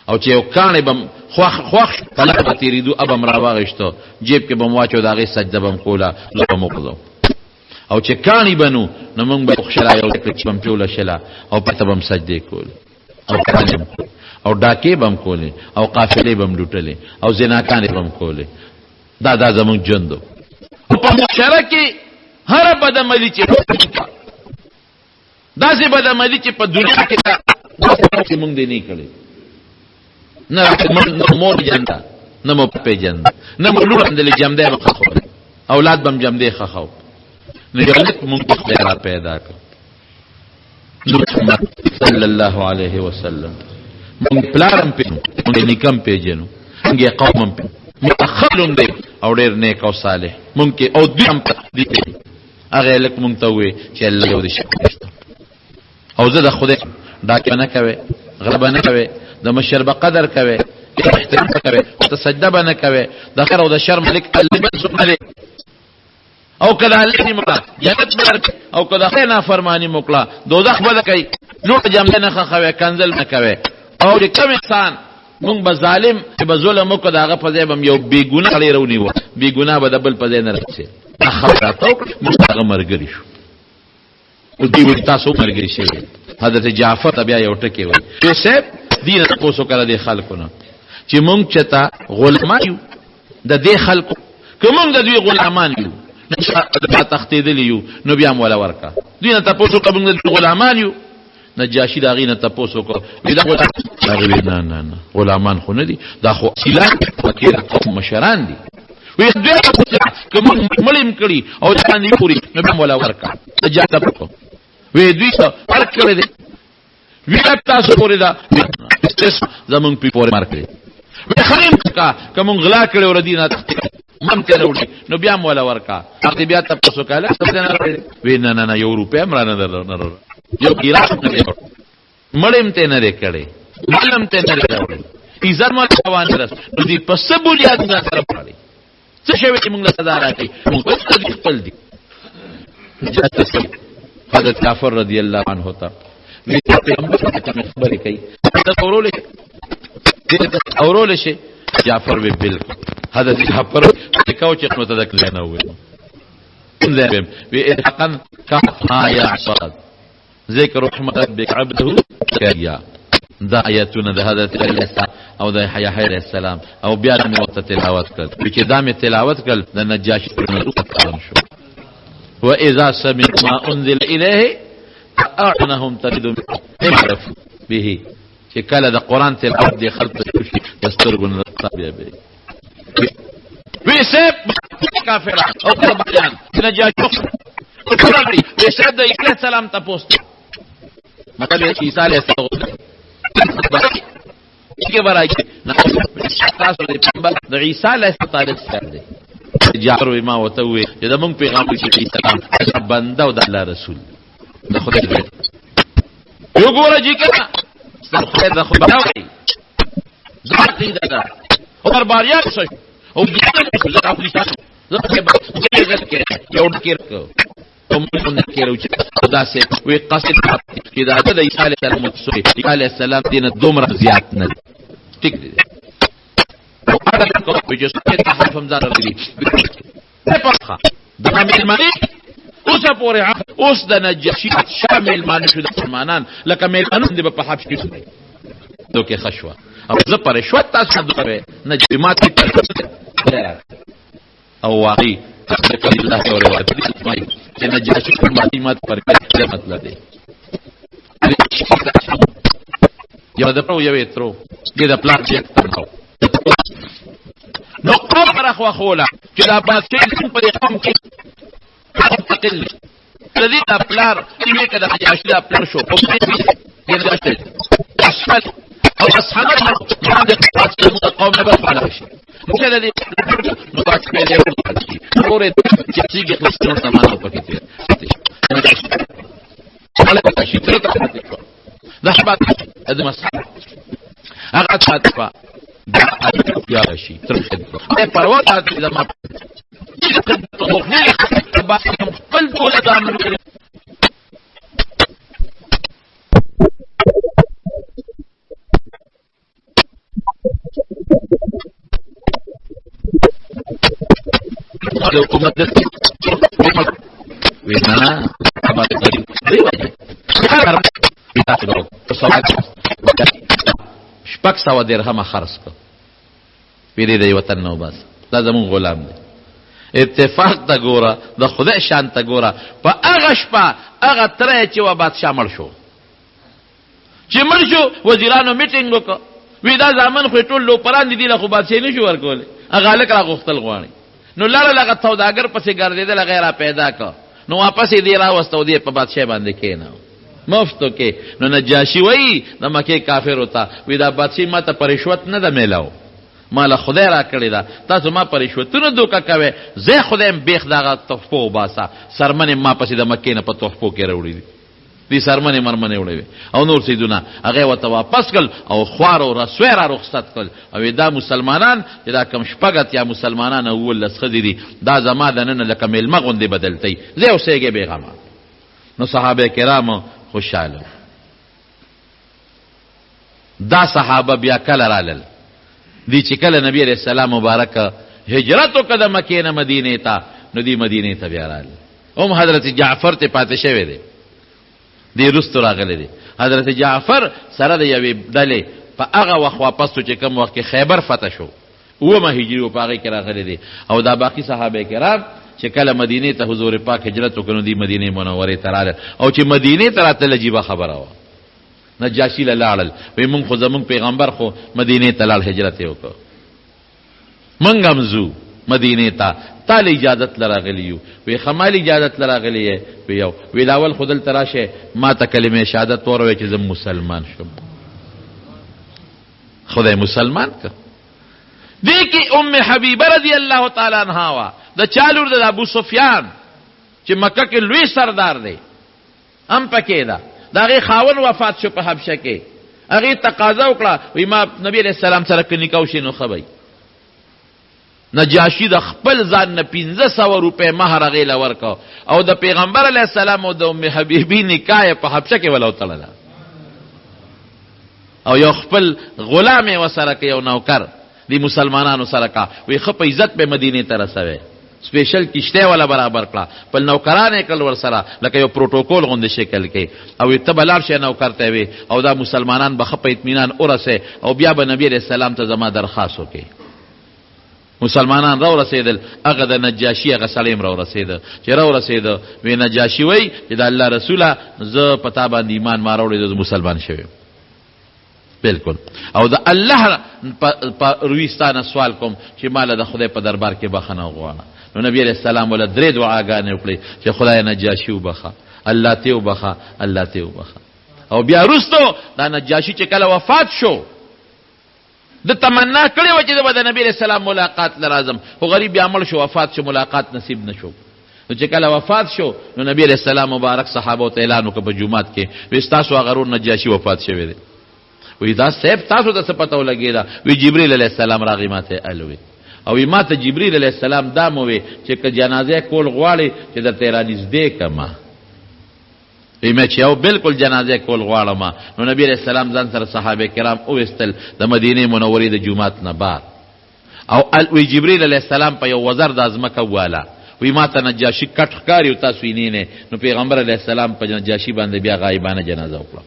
S1: او چې یو کاڼی به خوښ خوښ په لاره به تېرېدو اب هم راواخیستو جیب کې به مو واچو د هغې سجده به هم کوله زه به مو وغورځوم او چې کاڼي به نو نو مونږ به خشله یو ځای چې به هم ټوله شله او پته به هم سجدې کولې او کاڼي به او ډاکې به هم کولې او قافلې به هم لوټلې او زناکانې به هم کولې. دا دا زمونږ ژوند او په معاشره کې هره بدعملي چې داسې بدعملي چې په دنیا کې داسې مونږ دې نه کړې، نه نه مور پېژنده، نه مو پېژنده، نه مو لور اندلې جمدې به ښخو، اولاد به هم جمدې ښخو. نو یو لک مونږ کې خدای را پیدا کړ محمد صلی الله علیه وسلم، مونږ پلار هم پېژنو، مونږ نیکه هم پېژنو، مونږ یې قوم هم پېژنو، مونږ ښه لوم دی او ډېر نیک او صالح مونږ کې او دوی هم دي. هغه لک مونږ ته وې چې الله یو دې شک نشته او زه د خدای ډاکه نه کوي، غلا به نه کوي، د مشر به قدر کوي، احترام به کوي، ته سجده به نه کوي، د خیر او د شر مالک الله بل څوک نه دی. او کله الله دې مکړه جنت به درکړي او کله خدای نافرماني مکړه دوزخ به درکړي. لوټ جامې نه ښخوي، کنځل نه کوي او چې کوم انسان مونږ به ظالم چې به ظلم وکړو، د هغه په ځای به یو بېګناه سړی راونیوه، بېګناه به د بل په ځای نه رسېد. دا خبره راته وکړه، مونږ د هغه ملګري شو. اوس دوی وایي تاسو ملګري شوي. حضرت جعفر ته بیا یو ټکی وایي، چې صاحب دین تاسو کړه د خلکو نه چې مونږ چته غلامان یو د دې خلکو، که مونږ د دوی غلامان یو نو تښتېدلي یو، نو بیا مو ولا ورکړه. دوی نه تپوس وکړه مونږ د دوی غلامان یو. نجاشي د هغې نه تپوس وکړ، وی دا غلام؟ هغې وی نه نه نه، غلامان خو نه دي، دا خو اصیلان پکې د قوم مشران دي. وی دوی که مونږ مړ هم کړي او د باندې پوري، نو بیا مو ولا ورکړه. نجاشي تپوس وی دوی څه فرق کړی دی؟ وی تاسو پورې دا زمونږ پی پورې مار کړی. وی خریم کا که مونږ غلا کړې ور دي نه مم ته وروړي، نو بیا مو ولا ورکا. هغه بیا تاسو کاله وی نه نه نه، یو روپیا هم را نه در، یو قیرات نه دی، مړم ته نه دی کړی، ملم ته نه دی راوړی، عزت مو روان رس. نو دې په څه بنیاد موږ سره پاړي؟ څه شوی چې موږ له سزا راکړي؟ موږ خپل دي. حضرت جعفر رضی الله عنه ته وی پیغمبر ته خبرې کوي، دا اورول اورول شي. جعفر وی بالکل. حضرت جعفر کو چې نو ته د کله نه وي وی اتقن کا یا صاد ذکر رحمت ربک عبده زکریا. دا آیتونه د حضرت عیسی او د یحیی علیه السلام او بیا مې ورته تلاوت کړل، چې دا مې تلاوت کړل د نجاشي پر شو. واذا سمعوا ما انزل اليه اعينهم تفيض عرف به، چې کله د قران تلاوت دی خلق ته شي، د سترګو نه تابع به وی سب کافر او قربان نجاشي وی سب د عیسی السلام ته پوسټ، مطلب چې عیسی علیه السلام کې برای تاسو د پیغمبر د عیسی علیه السلام تاریخ سره دی. جعفر وی ما وته وی چې د مونږ پیغام چې عیسی السلام بنده او د الله رسول د خدای دی. یو ګوره چې کنه خدای د خدای وی زما عقیده ده او درباریان شو او بیا زه خپل زه یو ډیر دا سه وی قصد چې دا د عیسی علیه السلام عیسی علیه السلام دین دومره زیات نه ټیک دی. او هغه کو چې څه تحریف هم ځان لري په دا مېلمانه اوس پورې اوس د نجاشي شاه مېلمانه شو، د مسلمانان لکه مېلمانه دې په حبش کې دوکه کې خشوه او زه پر رشوت تاسو دوه نه مات او واقعي الله او روایت چې نجاشي باندې مات پر کړه مطلب دی یو د پرو یو ترو دې د پلان چې نو قوم را خو خوله چې دا بادشاہ په قوم کې مستقل د دې د پلار چې کده نجاشي د پلار شو او دې اسفل او اصحاب د قوم نه بل شي موږ د دې نو بادشاہ دې ورته چې څنګه خپل زمانه پکې تیر د حبات د مسح هغه ته دا شي تر پروا ته د ما خپل ټول ځان. حکومت وینا 600 درهمه خرڅ کړ، وی دې د وطن نه وباس، دا زمون غلام دی. اتفاق ته ګوره، د خدای شان ته ګوره، په هغه شپه هغه تره چې و بادشاه مړ شو. چې مړ شو، وزیرانو میټینګ وکړ، وی دا زامن خو ټول لوپران دي، له خو بادشاهي نشو ورکولی، هغه هلک را غوښتل غواړي. نو لاړل، هغه سوداګر پسې ګرځېدل، هغه یې را پیدا کړ، نو واپس یې دی راوسته او دی په بادشاهي باندې کښېناوه مفتو کې. نو نجاشي وایي د مکې کافرو ته، وی دا بادشاهي ما ته په رشوت نه ده میلاو، ما له خدای را کړې ده، تاسو ما په رشوتونو دوکه کوئ. زه خدای یم بېخ د هغه تحفو وباسه، څرمنې ما پسې د مکې نه په تحفو کې راوړي دي، دې څرمنې مرمنې وړې وې او نور څیزونه، هغه یې ورته واپس کړل او خوار او رسوی را رخصت کړل. او دا مسلمانان چې دا کم 86 مسلمانان او 17 ښځې دي، دا زما دننه لکه مېلمه غوندې بدلتئ، ځئ اوسېږئ بېغمه. نو صحابه کرام خوشحاله. دا صحابه بیا کله رالل؟ دی چې کله نبی علیہ السلام مبارک هجرت وکړ د مکې نه مدینې ته، نو دی مدینې ته بیا راغلی. هم حضرت جعفر ته پاتې شوی دی، دی وروسته راغلی دی. حضرت جعفر سره د یوې ډلې په هغه وخت واپس شو چې کوم وخت کې خیبر فتح شو، اوومه هجري و، په هغې کې راغلی دی. او دا باقي صحابه کرام چې کله مدینې ته حضور پاک هجرت وکړ، نو دی مدینې منورې ته راغلل. او چې مدینې ته راتلل، عجیبه خبره وه، نجاشي له لاړل، وی مونږ خو زمونږ پیغمبر خو مدینې ته لاړ، هجرت یې وکړ، مونږ هم ځو مدینې ته، تا له اجازت له راغلي یو. وی ښه ما له اجازت له راغلي یې؟ وی یو. وی دا اول خو دلته راشه ما ته کلمې شهادت وروې چې زه مسلمان شم. خدای مسلمان که. دې کې ام حبیبه رضی الله تعالی عنها وه، د چا لور ده؟ د ابو سفیان چې مکه کې لوی سردار دی، هم پکې ده. د هغې خاوند وفات شو په حبشه کې، هغې تقاضا وکړه، وی ما نبی علیه السلام سره که نکاح وشي نو ښه به وي. نجاشي د خپل ځان نه 500 روپۍ مهر هغې له ورکړ او د پیغمبر علیه السلام او د ام حبیبي نکاح یې په حبشه کې وله وتړله. او یو خپل غلام یې ورسره که یو نوکر دی مسلمانانو سره کا، وی ښه په عزت به مدینې ته رسوي. سپیشل کشته ولا برابر کړه، خپل نوکران یې کړل ورسره لکه یو پروتوکول غوندې شکل کې، او ته به لاړ شې نوکر ته وي او دا مسلمانان به ښه په اطمینان ورسې او بیا به نبی علیه السلام ته زما درخواست وکړي. مسلمانان را ورسېدل، هغه د نجاشي هغه سړی هم را ورسېده. چې را ورسېده، وی نجاشي وایي چې د الله رسوله زه په تا باندې ایمان ما راوړی، زه مسلمان شوی بالکل، او د الله په روی ستا نه سوال کوم چې ماله د خدای په دربار کې بخښنه وغواړه. نو نبی علیه السلام وله درې دعاګانې وکړې چې خدای نجاشي وبخښه، الله ته وبخښه، الله ته وبخښه. او بیا وروسته دا نجاشي چې کله وفات شو، د تمنا کړې وه چې زه به د نبی علیه السلام ملاقات له راځم، خو غریب بیا مړ شو، وفات شو، ملاقات نصیب نه شو. نو چې کله وفات شو، نو نبی علیه السلام مبارک صحابو ته اعلان وکړ په جومات کې، وی ستاسو هغه ورور نجاشي وفات شوی دی. وی دا صاحب تاسو ته څه پته ولګېده؟ وی جبریل علیه السلام راغی ماته الوی، او وی ماته جبریل علیه السلام دا مو وی چې که جنازه کول غواړي چې درته رانږدې کړم. وی مې چې یو بالکل جنازه کول غواړم. نو نبی علیه السلام ځان سره صحابه کرام وویستل د مدینې منورې د جومات نه بار، او وی جبریل علیه السلام په یو وزر د ځمکه وواله، وی ما ته نجاشي کټ ښکاري او تاسو یې نه. نو پیغمبر علیه السلام په نجاشي باندې بیا غایبانه جنازه وکړه.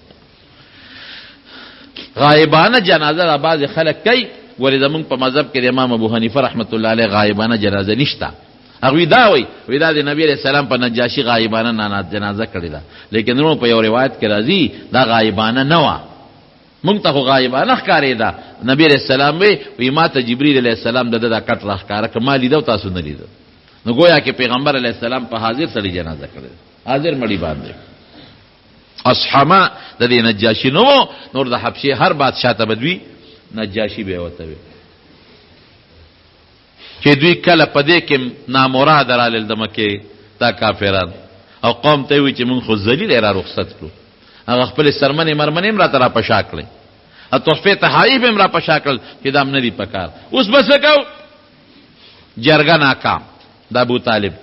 S1: غایبانه جنازه دا بعضې خلک کوي، ولې زمونږ په مذهب کې د امام ابو حنیفه رحمت الله علیه غایبانه جنازه نشته. هغوی دا وایي، وایي دا د نبی علیه السلام په نجاشي غایبانه جنازه کړې ده، لیکن وروڼو په یو روایت کې راځي دا غایبانه نه وه، مونږ ته خو غایبانه ښکارېده. نبی علیه السلام وی، وی ما ته جبریل علیه السلام د ده دا کټ راښکاره کړ، ما لیده او تاسو نه لیده. نو ګویا کې پیغمبر علیه السلام په حاضر سړي جنازه کړې ده، حاضر مړي باندې. اصحمه د دې نجاشي نو نور د حبشې هر بادشاه ته به دوی نجاشي به ورته وي چې دوی کله په دې کې نامراده رالل د مکې دا کافران، او قوم ته وی چې مونږ خو ذلیل را رخصت کړو، هغه خپلې سرمنې مرمنې هم راته را په شا کړې، او تحفې تحایف هم را په شا کړل چې دا هم نه دي په کار. اوس به څه کوو؟ جرګه ناکام د ابو طالب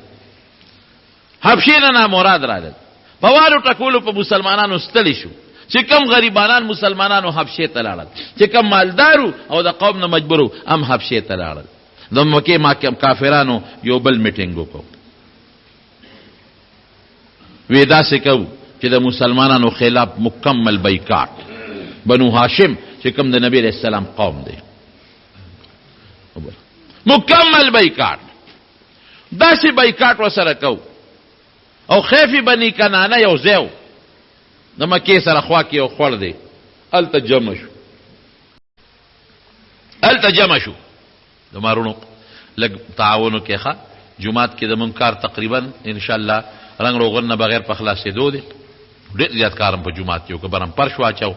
S1: حبشې نه نامراد راغلل، په والو ټکولو په مسلمانانو ستړي شو، چې کوم غریبانان مسلمانانو حبشې ته لاړل، چې کوم مالدارو او د قوم نه مجبورو هم حبشې ته لاړل. د مکې کافرانو یو بل میټینګ وکړو، وی داسې کوو چې د مسلمانانو خلاف مکمل بایکاټ، بنو هاشم چې کوم د نبی علیه السلام قوم دی، مکمل بایکاټ، داسې بایکاټ ورسره کوو. او خیفی بنی کنانه یو ځای و د مکې سره خوا کې یو خوړ دی، هلته جمع شو، هلته جمع شو. زما وروڼو لږ تعاون وکړئ، ښه جومات کې زموږ کار تقریبا انشاءالله رنګ روغن نه بغیر په خلاصېدو دی. ډېر زیات کار هم په جومات کې وکړ، برم فرش واچو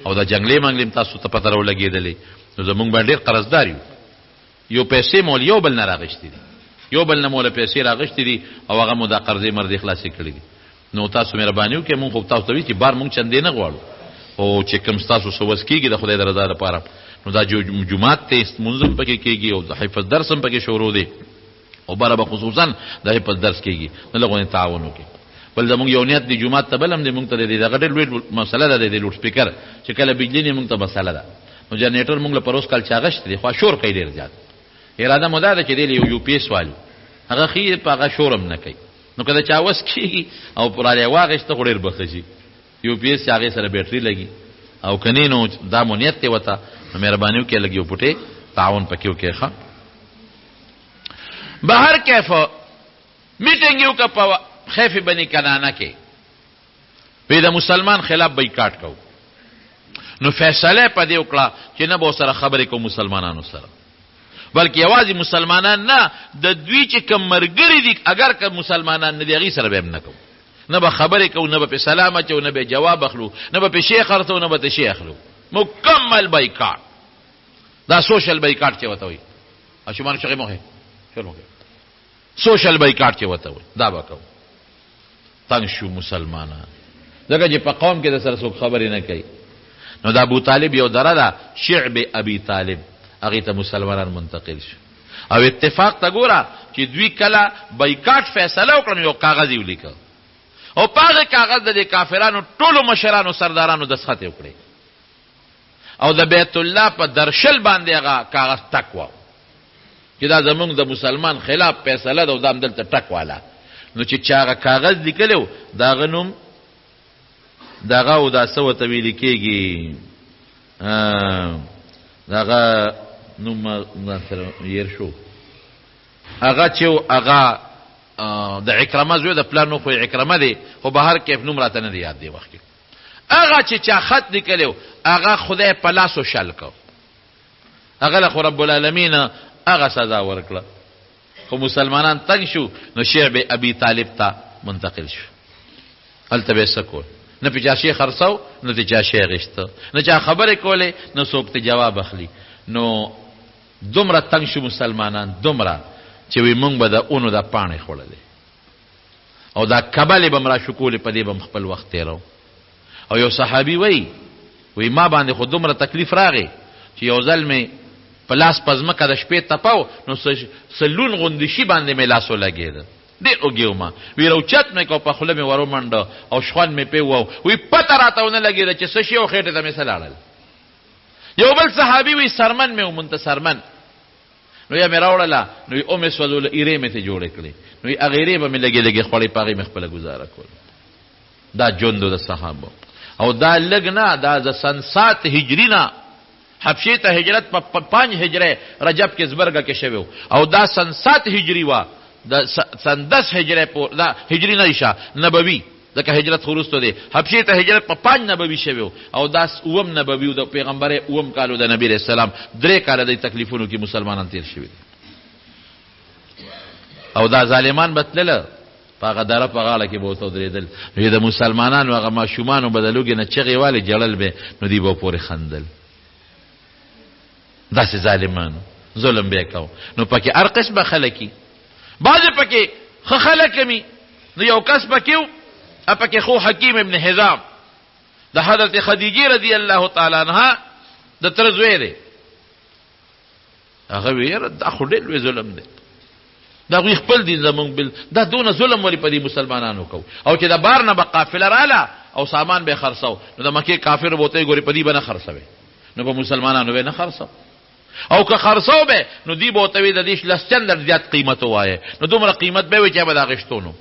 S1: او دا جنګلې منګلې هم تاسو ته پته راولګېدلې. نو زموږ باندې ډېر قرضدار یو، یو پیسې مو یو بل نه راغشتې دي، یو بل نه مو له پیسې راغشتې دي او هغه مو دا قرضې مرضې خلاصې کړې دي. نو تاسو مهرباني وکړئ، مونږ خو تاسو ته ویل چې بار مونږ چندې نه غواړو، خو چې کوم ستاسو څه وس کېږي د خدای د رضا لپاره، نو دا جومات دی، لمونځ هم پکې کېږي او د حفظ درس هم پکې شروع دی، او بره به خصوصا د حفظ درس کېږي، نو لږ غوندې تعاون وکړئ. بل زمونږ یو نیت دی جومات ته بل هم دی، مونږ ته د دې دغه ډېر لوی مسله ده، د دې لوډ سپیکر چې کله بجلي نه مونږ ته مسله ده. نو جنریټر مونږ له پروس کال چا غشت دی، خو شور کوي ډېر زیات. اراده مو دا ده چې دی له یو یو پی ایس والو، هغه ښي په هغه شور هم نه کوي. نو که د چا وس کېږي او رالی واخېسته خو ډېر به ښه شي. یو پی ایس چې هغې سره بیټري لګي، او که نه نو دا مو نیت دی ورته، نو مهرباني وکړئ لږ یو پوټې تعاون پکې وکړئ. ښه بهر کیف میټینګ یې وکړه په خیف بني کنانه کې، وی د مسلمان خلاف بایکاټ کوو. نو فیصله په دې وکړه چې نه به سره خبرې کوو مسلمانانو سره، بلکې یوازې مسلمانان نه، د دوی چې کوم مرګري دي اگر که مسلمانان نه دي هغې سره به هم نه کوو، نه به خبرې کوو، نه به پې سلام اچوو، نه به جواب اخلو، نه به پې شی خرڅوو، نه به ترې شی اخلو. مکمل بایکاټ، دا سوشل بایکاټ چې ورته وایي، ماشومانو چغې مه وهئ، شور مه کوئ، سوشل بایکاټ چې ورته وایي دا به کوو. تنګ شو مسلمانان، ځکه چې په قوم کې د سره څوک خبرې نه کوي. نو د ابو طالب یو دره ده شعب ابي طالب، هغې ته مسلمانان منتقل شو. او اتفاق ته ګوره چې دوی کله بایکاټ فیصله وکړه نو یو کاغذ یې ولیکه، او په هغه کاغذ د دې کافرانو ټولو مشرانو سردارانو دستخط یې وکړې، او د بیت الله په درشل باندې هغه کاغذ ټک وه چې دا زمونږ د مسلمان خلاف فیصله ده او دا هم دلته ټک والا. نو چې چا هغه کاغذ لیکلی و د هغه نوم دغه او دا څه ورته ویل کېږي، د هغه نوم ما سره هېر شو. هغه چې و هغه د عکرمه زوی، د پلار نوم خو یې عکرمه دی، خو بهر کیف نوم راته نه دی یاد دی وخت کې. هغه چې چا خط لیکلی و هغه خدای په لاسو شل کړ، هغه له خو رب العالمین هغه سزا ورکړه. خو مسلمانان تنګ شو نو شعب ابي طالب ته منتقل شو. هلته به یې څه کول، نه پې چا شی خرڅاو، نه ترې چا شی اخیسته، نه چا خبرې کولې، نه څوک ترې جواب اخلي. نو دومره تنګ شو مسلمانان، دومره چې وی مونږ به د اونو د پاڼې خوړلې او دا کبلې به هم را شکولې، په دې به هم خپل وخت تېرو. او یو صحابي وایي، وایي ما باندې خو دومره تکلیف راغی چې یو ځل مې په لاس په ځمکه د شپې تپاو، نو څه لون غوندې شي باندې مې لاس ولګېده، ډېر وږی وم، وی راوچت مې کړ، په خوله مې ورومنډه او شخوند مې پرې وواهه، وی پته راته ونه لګېده چې څه شی او خېټې ته مې څه لاړل. یو بل صحابي وی سرمن مې ومونته، سرمن نو یا مې راوړله، نو یې ومې سوځوله، ایرې مې ترې جوړې کړې، نو یې هغه ایرې به مې لږې لږې خوړې، په هغې مې خپله ګزاره کوله. دا ژوند د صحابو، او دا لږ نه، دا د سن 7 هجري نه حبشې ته هجرت په 5 هجری رجب کې زبرګه کې شوی، او دا سن 7 هجري وه، د سن 10 هجری پور دا هجري نه شه نبوي، ځکه هجرت خو وروسته دی. حبشې ته هجرت په 5 نبوي شوی، او دا اووم نبوي د پیغمبرۍ اووم کال د نبي علیه السلام، 3 کاله د تکلیفونو کې مسلمانان تیر شوي دي. او دا ظالمان به تلله په هغه دره په غاړه کې به ورته ودرېدل، نو د مسلمانانو هغه ماشومانو به د لوږې نه چغې والې ژړل به، نو دوی به پورې خندل. داسې ظالمانو ظلم به یې کاوه. نو پکې هر قسمه خلک وي، بعضې پکې ښه خلک هم وي. نو یو کس پکې و، پکې خو حکیم ابن حزام د حضرت خدیجې رضی الله تعالی عنها د تره زوی دی. هغه وی یاره دا خو ډېر لوی ظلم دی، دا هغوی خپل دین زمونږ بل، دا دونه ظلم ولې په دې مسلمانانو کوو؟ او چې د بار نه به قافله راله او سامان به یې خرڅاو، نو د مکې کافرو به ورته ګورې په دې به نه خرڅوې، نو په مسلمانانو به یې نه خرڅاو، او که خرڅاو به نو دوی به ورته وي د دې لس چنده زیات قیمت ووایه، نو دومره قیمت به وي چې به د اخیستو. نو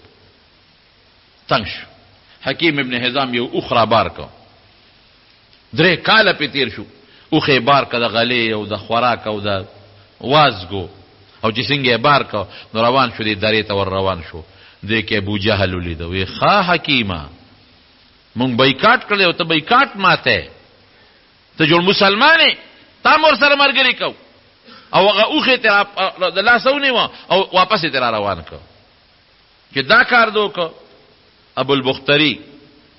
S1: تنګ شو. حکیم ابن حزام یو اوښ را بار کړ، 3 کاله پې تېر شو، اوښ یې بار کړ د غلې او د خوراک او د وازګو، او چې څنګه یې بار کړ نو روان شو، دې درې ته ور روان شو. دې کې ابو جهل ولیده، وی ښه حکیمه مونږ بایکاټ کړی او ته بایکاټ ماته، ته جوړ مسلمان یې، تا هم ورسره ملګری کو. او هغه اوښ یې ترې د لاسه ونیوه او واپس یې ترې را روان کړ. چې دا کار دې وکړ. ابو البختري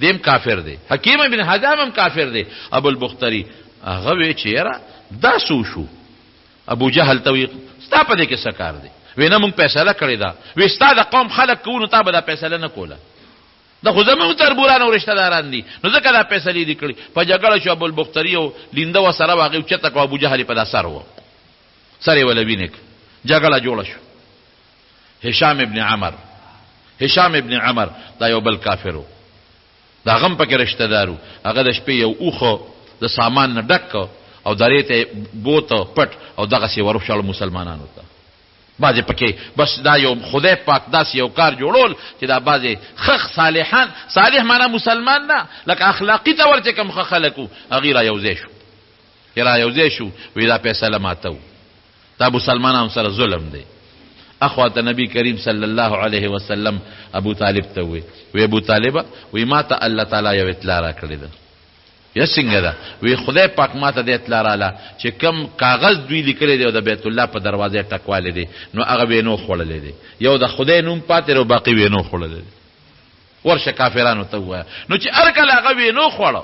S1: دی هم کافر دی، حکیم بن حزام هم کافر دی. ابو البختري هغه وی چې یاره دا څه وشو؟ ابو جهل ته وی ستا په دې کې څه کار دی؟ وی نه مونږ فیصله کړې ده. وی ستا د قوم خلک کوو نو تا به دا فیصله نه کوله، دا خو زموږ تربوران او رشته داران دي، نو ځکه دا فیصلې دي کړې. په جګړه شو ابو البختري او لینده ورسره وه، هغې اوچته کړه، ابو جهل یې په دا سر و، سر یې وله وینې کړ، جګړه جوړه شو. هشام ابن عمر، هشام ابن عمر دا یو بل کافر و، د هغه هم پکې رشته دار و. هغه د شپې یو اوښ د سامان نه ډک کړ او درې ته بوته پټ او دغسې وروشړو مسلمانانو ته. بعضې پکې بس دا یو خدای پاک داسې یو کار جوړول چې دا بعضې ښه صالحان، صالح معنا مسلمان نه، لکه اخلاقي طور چې کوم ښه خلک وو، هغوی را یو ځای شو. چې را یو ځای شو، وی دا فیصله ماته دا مسلمانانو سره ظلم دی. اخوا ته نبی کریم صلی الله علیه وسلم ابو طالب ته وی، وی ابو طالب، وی ما ته الله تعالی یو اطلاع را کړې ده. یا څنګه ده؟ وی خدای پاک ما ته د اطلاع راله چې کم کاغذ دوی لیکلی دی او د بیت الله په دروازه ټکوالی دی، نو هغه وینو خوړلی دی. یو د خدای نوم پاتې دی او باقي وینو خوړلی دی. ورشه کافرانو ته ووایه. نو چې هر کله هغه وینو خوړه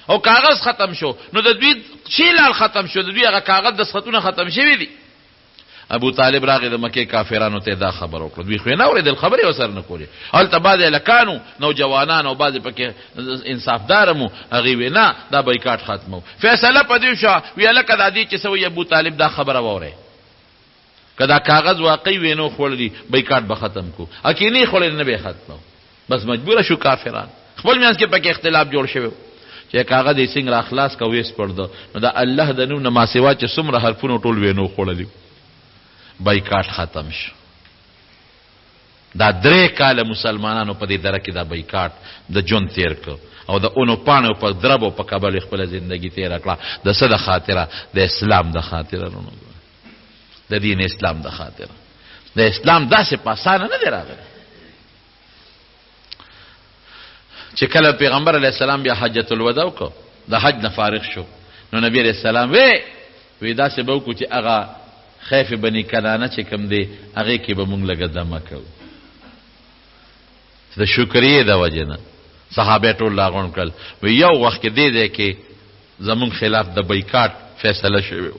S1: او کاغذ ختم شو، نو د دوی شی لال ختم شو، د دوی هغه کاغذ دستخطونه ختم شوي دي. ابو طالب راغی د مکې کافرانو ته دا خبر وکړه. دوی خو نه اورېدل، خبرې ورسره نه کولې. هلته بعضې هلکانو نوجوانان او بعضې پکې انصافدار هم وو، هغوی وی نه دا بایکاټ ختمو. فیصله په دې شوه، وی هلکه دا دې چې څه وایي ابو طالب دا خبره واورئ، که دا کاغذ واقعي وینو خوړلی بایکاټ به ختم کو، اکې نه خوړلی نه به ختمو. بس مجبور شو کافران، خپل میانس کې پکې اختلاف جوړ شوی چې کاغذ یې څنګه راخلاص کا ویې سپړده، نو د الله د نوم نه ماسوا چې څومره حرفونه ټول وینو خوړلي، بایکاټ ختم شو. دا 3 کاله مسلمانانو په دې دره کې دا بایکاټ د ژوند تیر کړ او د اونو پاڼو په دربو په کبل خپله زندګي تیره کړه. د څه د خاطره؟ د اسلام د خاطره، د دین اسلام د خاطره. د اسلام داسې په اسانه نه دی راغلی. چې کله پیغمبر علیه السلام بیا حجة الوداع وکړ، د حج نه فارغ شو، نو نبی علیه السلام وی وی داسې به وکړو چې هغه خیف بني کنانه چې کوم دی هغې کې به مونږ لږه دمه کوو. د شکریې د وجې نه صحابه ټول راغونډ کړل. وی یو وخت کې دې ځای کې زمونږ خلاف د بایکاټ فیصله شوې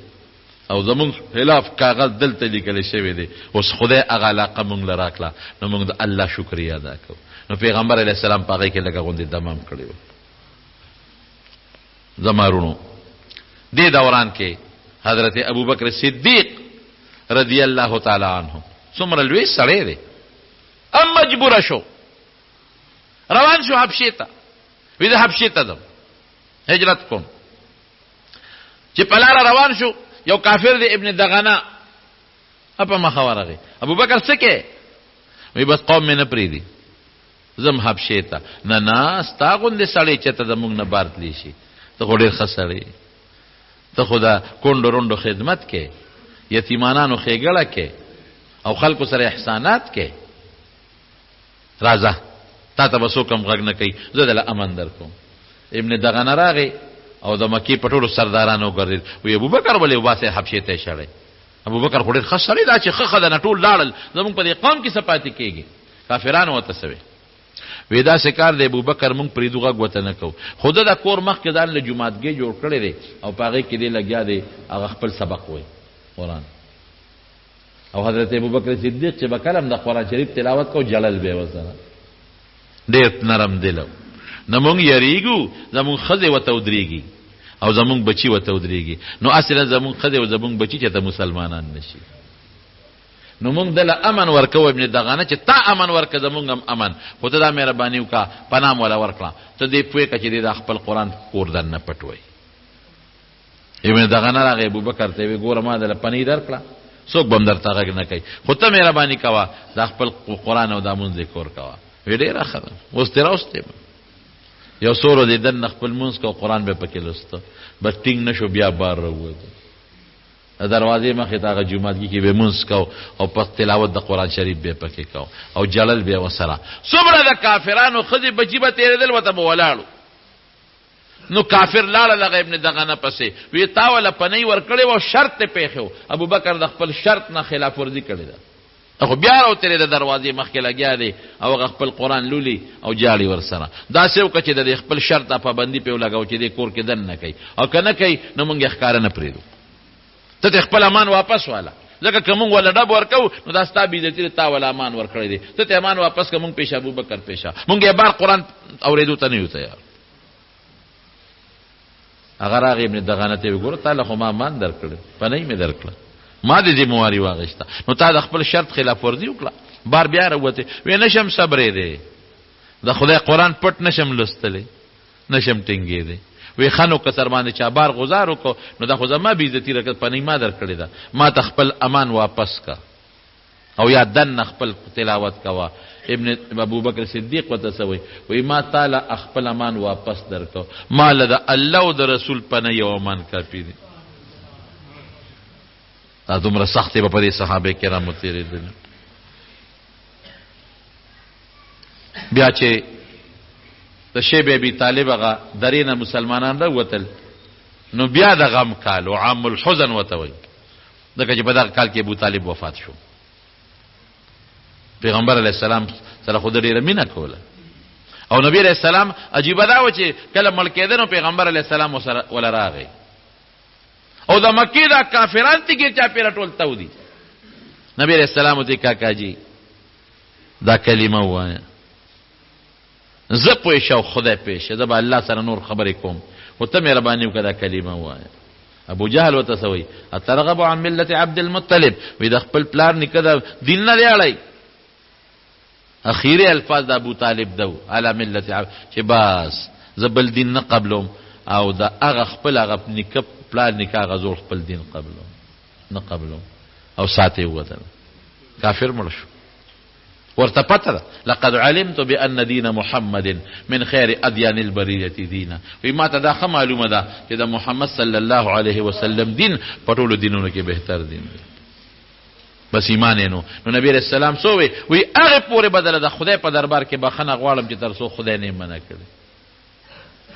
S1: او زمونږ خلاف کاغذ دلته لیکل شوی دی، اوس خدای هغه علاقه مونږ له راکړه، نو مونږ د الله شکریه ادا کوو. نو پیغمبر علیه السلام په هغې کې لږه غوندې دمه هم کړې وه. زما وروڼو، دې دوران کې حضرت ابوبکر صدیق رضی الله تعالی عنه څومره لوی سړی دی، هم مجبوره شو، روان شو حبشې ته. وی زه حبشې ته ځم، هجرت کوم. چې په لاره روان شو، یو کافر دی ابن دغنا په مخه ورغی. ابوبکر څه کې؟ وی بس قوم مې نه پرېږدي، ځم حبشې ته. نه نه، ستا غوندې سړی چېرته زموږ نه بار تللی شي؟ ته خو ډېر ښه سړی، ته خو د کونډو رونډو خدمت کې، یتیمانانو ښېګړه کې او خلکو سره احسانات کې. راځه، تا ته به څوک هم غږ نه کوي، زه دله امن درکوم. ابن دغنه راغی او د مکې په ټولو سردارانو وګرځېد. وی ابوبکر ولې وباسئ حبشې ته یې شړی؟ ابوبکر خو ډېر ښه سړی، دا چې ښه ښه ده نه ټول لاړل، زموږ په دې قوم کې څه پاتې کېږي؟ کافرانو ورته څه وی؟ وی داسې کار دی ابوبکر مونږ پرېږدو، غږ ورته نه کوو. خو ده د کور مخکې ځان له جوماتګی جوړ کړی دی او په هغې کې دی لګیا دی هغه خپل سبق وایي قرآن. او حضرت ابوبکر صدیق چې به کله هم د قرآن شریف تلاوت کو، جړل به یې ورسره. ډېر نرم دل و. نه مونږ یریږو، زمونږ ښځې ورته ودرېږي او زمونږ بچي ورته ودرېږي، نو هسې نه زمونږ ښځې او زمونږ بچي چېرته مسلمانان نه شي. نو مونږ دله امن ورکوو ابن دغانه چې تا امن ورکړه زمونږ هم امن، خو ته دا مهرباني وکړه پناه مو وله ورکړه، ته دې پوه کړه چې دې دا خپل قرآن کور دننه پټ وایي. ابن دغنه راغی ابوبکر ته وی ګوره ما دله پنی درکړه، څوک به هم درته غږ نه کوي، خو ته مهرباني کوه دا خپل قرآن او دا مونځ دې کور کوه. وی ډېره ښه ده، اوس دې راوستې. یو څو ورځې دننه خپل مونځ کو، قرآن به پکې لوسته، بس ټینګ نه شو، بیا بار راووت. د دروازې مخې ته هغه جوماتګي کې به مونځ کو او په تلاوت د قرآن شریف به پکې کو او جړل به ورسره. څومره د کافرانو ښځې بچي به تېرېدل، ورته به ولاړو. نو کافر لاړل هغه ابن دغنه پسې، وی تا وله پنۍ ورکړې وه او شرط دې پېښی و، ابوبکر د خپل شرط نه خلاف ورزي کړې ده. خو بیا راوتلی د دروازې مخکې لګیا دی او هغه خپل قرآن لولي او جاړي ورسره. داسې وکړه چې د دې خپل شرط دا پابندي پرې ولګوه چې دې کور کې دننه کوي او که نه کوي نو مونږ یې ښکاره نه پرېږدو، ته ترې خپل امان واپس واله، ځکه که مونږ وله ډب ورکوو نو دا ستا بېعزتي ده، تا وله امان ورکړی دی، ته ترې امان واپس کړه، مونږ پېشه ابوبکر پېشه، مونږ یې بار قرآن اورېدو ته نه یو تیار. هغه راغی ابن دغانه ته وګوره، تا له خو ما امان درکړ، پنۍ مې درکړه، ما دې ذمهواري واخیسته، نو تا د خپل شرط خلاف ورزي وکړه، بار بیا راووتې. وی نشم صبرې دی، د خدای قرآن پټ نشم لوستلی، نشم ټینګېدی. وی خنو که سر باندې چا بار غزار وکړو نو دا خو زما بې عزتي راکړه، پنۍ ما درکړې ده، ما ته خپل امان واپس کا او یا دننه خپل تلاوت کوه. ابن ابوبکر صدیق ورته څه وایي؟ وایي ما تاله خپل امان واپس درکړ، ما له د الله او د رسول پنۍ یو امان کافي دی. دا دومره سختې به په دې صحابه کرامو تېرېدلې. بیا چې د شیب ابي طالب هغه درې نه مسلمانان راووتل نو بیا د غم کال او عام الحزن ورته وایي، ځکه چې په دغه کال کې ابو طالب وفات شو. پیغمبر علیه السلام سره خو ډېره مینه کوله او نبی علیه السلام عجیبه دا و چې کله مړ کېده نو پیغمبر علیه السلام ورسره وله راغی او د مکې دا کافران تي کې چاپېره ټول تاو دي. نبی علیه السلام ورته کاکا جي دا کلمه ووایه، زه پوه شه او خدای پوه شه، زه به الله سره نور خبرې کوم، خو ته مهرباني وکړه دا کلمه ووایه. ابو جهل ورته څه وایي؟ اترغب عن ملت عبد المطلب، وایي د خپل پلار نیکه د دین نه دی اړی. اخیری الفاظ د ابو طالب ده علی ملت عبد، چې بس زه بل دین نه قبلوم او د هغه خپل هغه نیکه پلار نیکه هغه زوړ خپل دین قبلوم نه قبلوم، او ساته یې ووتل، کافر مړ شو. ورته پته ده لقد علمت بان دین محمد من خیر ادیان البریه دینا، وی ما ته دا ښه معلومه ده چې د محمد صلی الله علیه وسلم دین په ټولو دینونو کې بهتر دین دی. بس ایمان یې نو نبی علیه السلام څه وی؟ وی هغې پورې به دله د خدای په دربار کې بخښنه غواړم چې تر څو خدای نه منع کړي.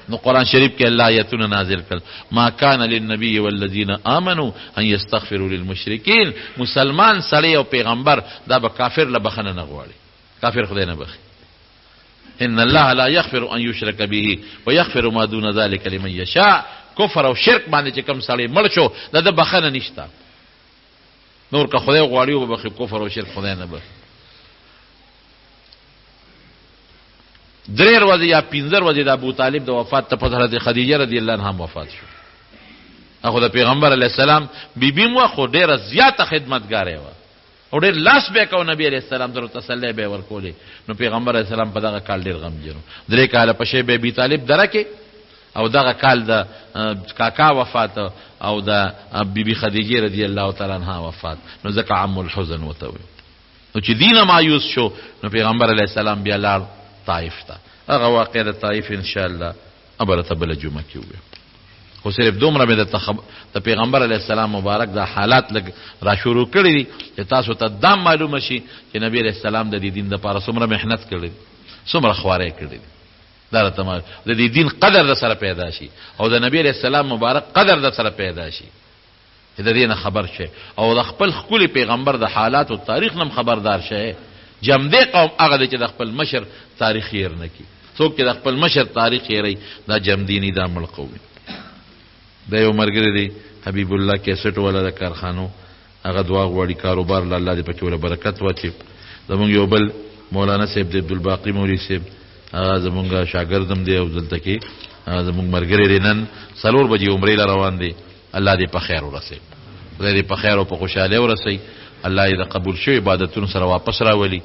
S1: نو قرآن شریف کې الله آیتونه نازل کړل، ما کان للنبی والذین آمنوا ان یستغفروا للمشرکین. مسلمان سړی او پیغمبر دا به کافر له بخښنه نه غواړي، کافر خدای نه بخښي. ان الله لا یغفر ان یشرک به ویغفر ما دون ذلک لمن یشاء. کفر او شرک باندې چې کوم سړی مړ شو د ده بخښنه نشته، نور که خدای غواړي وبخښي، کفر او شرک خدای نه بخښي. درې ورځې یا پنځه ورځې د ابو طالب د وفات ته پس حضرت خدیجه رضی الله عنها هم وفات شو. هغه د پیغمبر علیه السلام بیبي مو خو ډېره زیاته خدمتګاره وه او ډېر لاس به کو نبی علیه السلام سره تسلی به ورکولې. نو پیغمبر علیه السلام په دغه کال ډېر غمجن و. درې کاله په شیب ابي طالب دره کې او دغه کال د کاکا وفات او د بیبي خدیجه رضی الله تعالی عنها وفات، نو ځکه عام الحزن ورته وایي. نو چې دینه مایوس شو نو پیغمبر علیه السلام بیا لاړ طائف ته. هغه واقعه د طائف ان شاء الله به راته بله جمعه کې وویم، خو صرف دومره مې د پیغمبر علیه السلام مبارک دا حالات لږ را شروع کړي دي چې تاسو ته دا معلومه شي چې نبی علیه السلام د دې دین دپاره څومره محنت کړی دی، څومره خوارۍ کړې دي. دا راته د دې دین قدر در سره پیدا شي او د نبی علیه السلام مبارک قدر در سره پیدا شي چې د دې نه خبر شي او د خپل ښکلي پیغمبر د حالاتو تاریخ نه هم خبردار شي. جمدې قوم هغه دی چې د خپل مشر تاریخ هېر نه کړي. څوک چې د خپل مشر تاریخ هېروي دا جمدې نه، دا مړ قوم وي. دا یو ملګری دی حبیب الله کیسټ والا د کارخانو، هغه دعا غواړي کاروبار له الله دې پکې وله برکت واچوي. زمونږ یو بل مولانا صاحب دی عبدالباقي مولوي صاحب، هغه زمونږ شاګرد هم دی او دلته کې زمونږ ملګری دی. نن 4 بجې عمرې له روان دی، الله دې په خیر ورسوي، خدای دې په خیر او په خوشحالۍ ورسوي، الله دې د قبول شوي عبادتونو سره واپس راولي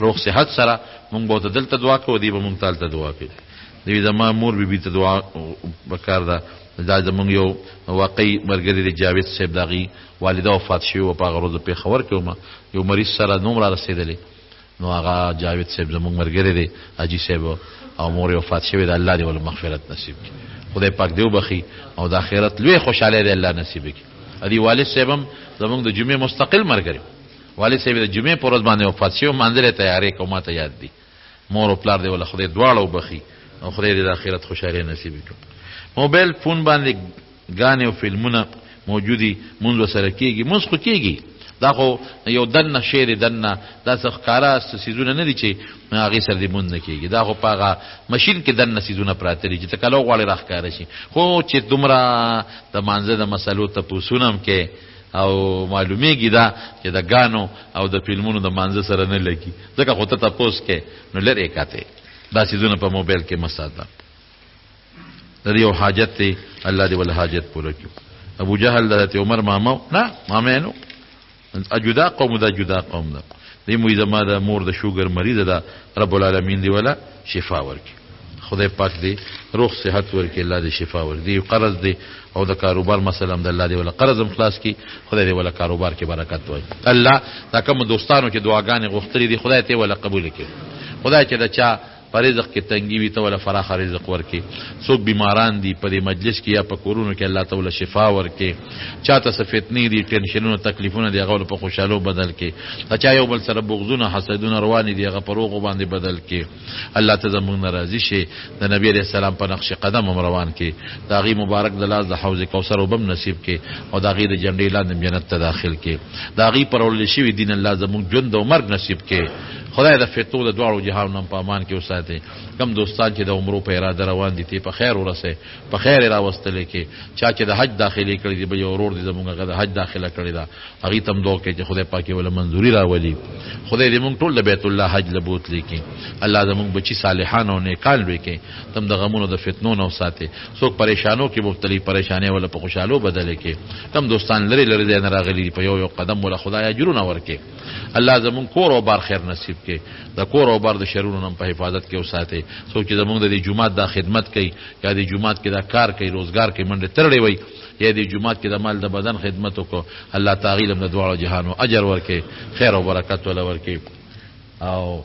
S1: روغ صحت سره. مونږ به ورته دلته دعا کوو، دی به مونږ ته هلته دعا کوي. دوی زما مور بیبي ته دعا پکار ده. دا زمونږ یو واقعي ملګری دی جاوید صاحب، د هغې والده وفات شوې وه، په هغه ورځ پېښور کې وم، یو مریض سره نوم را رسېدلی، نو هغه جاوید صاحب زمونږ ملګری دی حاجي صاحب، او مور یې وفات شوې ده، الله دې ول مغفرت نصیب کړي، خدای پاک دې وبخښي او د آخرت لوی خوشحالۍ دې الله نصیب کړي. ادي والد صاحب هم زمونږ د جمعې مستقل ملګری، والد صاحب د جمعې په ورځ باندې وفات شوی، منځلې تیارې کوم، ما ته یاد دي. مور او پلار دې ول خدای دواړه وبخښي او خدای دې د آخرت خوشحالۍ نصیب کړي. موبایل فون باندې ګانې او فلمونه موجودي، مونځ ورسره کېږي، مونځ خو کېږي، دا خو یو دننه شی دی، دننه دا څه ښکاره څه څیزونه نه دي چې هغې سره دې مونځ نه کېږي، دا خو په هغه مشین کې دننه څیزونه پراته دي چې ته کله وغواړې راښکاره شي. خو چې دومره د مانځه د مسلو تپوسونه هم کې او معلومیږي دا چې د ګانو او د فلمونو د مانځه سره نه لګي، ځکه خو ته تپوس کې نو لرې کاته دا څیزونه په موبایل کې مه ساته. د دې یو حاجت دی، الله دې ول حاجت پوره کړي. ابو جهل د حضرت عمر ماما نه، ماما یې نو جدا قوم دا جدا قوم ده. دی موی زما د مور د شوګر مریضه ده، رب العالمین دی ولا شفا ورکړي. خدای پاک دې روغ صحت ورکړي، الله دې شفا ورکړي. قرض دی او د کاروبار مسله هم د الله دې ولا قرض هم خلاص کړي، خدای دې ولا کاروبار کې برکت ورکړي. الله دا کوم دوستانو چې دعاګانې غوښتلې دي خدای ته ولا قبول کړي. خدای چې د چا په رزق کې تنګي وي ته ولا فراخه رزق ورکړي. څوک بیماران دي په دې مجلس کې یا په کورونو کې الله ته ولا شفا ورکړي. چاته څه فتنې دي، ټینشنونه، تکلیفونه دي، هغه په خوشحالو بدل کړي. چا یو بل سره بغضونه، حسدونه روان دي، هغه په روغو باندې بدل کړي. الله ته زموږ نه راضي شي، د نبي علیه السلام په نقش قدم هم روان کړي، د هغې مبارک د لاس د حوض کوثر اوبه هم نصیب کړي او د هغې د جنډې لاندې هم جنت ته داخل کړي. د هغې پر وړل شوي دین الله زموږ ژوند او مرګ نصیب کړي. خدای د فتنو د دواړو جهانونو هم په امان کې وساتي. کوم دوستان چې د عمرو په اراده روان دي ته په خیر ورسې، په خیر یې راوستلې کې. چا چې د حج داخلې کړې دي، بل یو ورور دی زموږ هغه د حج داخله کړې ده، هغې ته هم دعا وکړئ چې خدای پاک یې وله منظوري راولي. خدای دې موږ ټول د بیت الله حج له بوتلې کړي. الله زموږ بچي صالحان او نیکان لوی کړي، تم د غمونو د فتنو نه وساتي. څوک پریشانو کې مبتلي پریشانې وله په خوشحالو بدلې کړي. کوم دوستان لرې لرې ځای نه راغلي دي، په یو یو قدم وله خدای اجرونه ورکړي. الله زموږ کور او بار خیر نصیب کړي، د کور او بار د شرونو نه په حفاظت کې وساتي. څوک چې زموږ د دې جومات دا خدمت کوي یا د جومات کې دا کار کوي، روزګار کوي، منډې ترړې وي، یا د جومات کې د مال د بدن خدمت وکړو، الله تعالی هم د دواړو جهانو اجر ورکړي، خیر او برکت وله ورکړي. او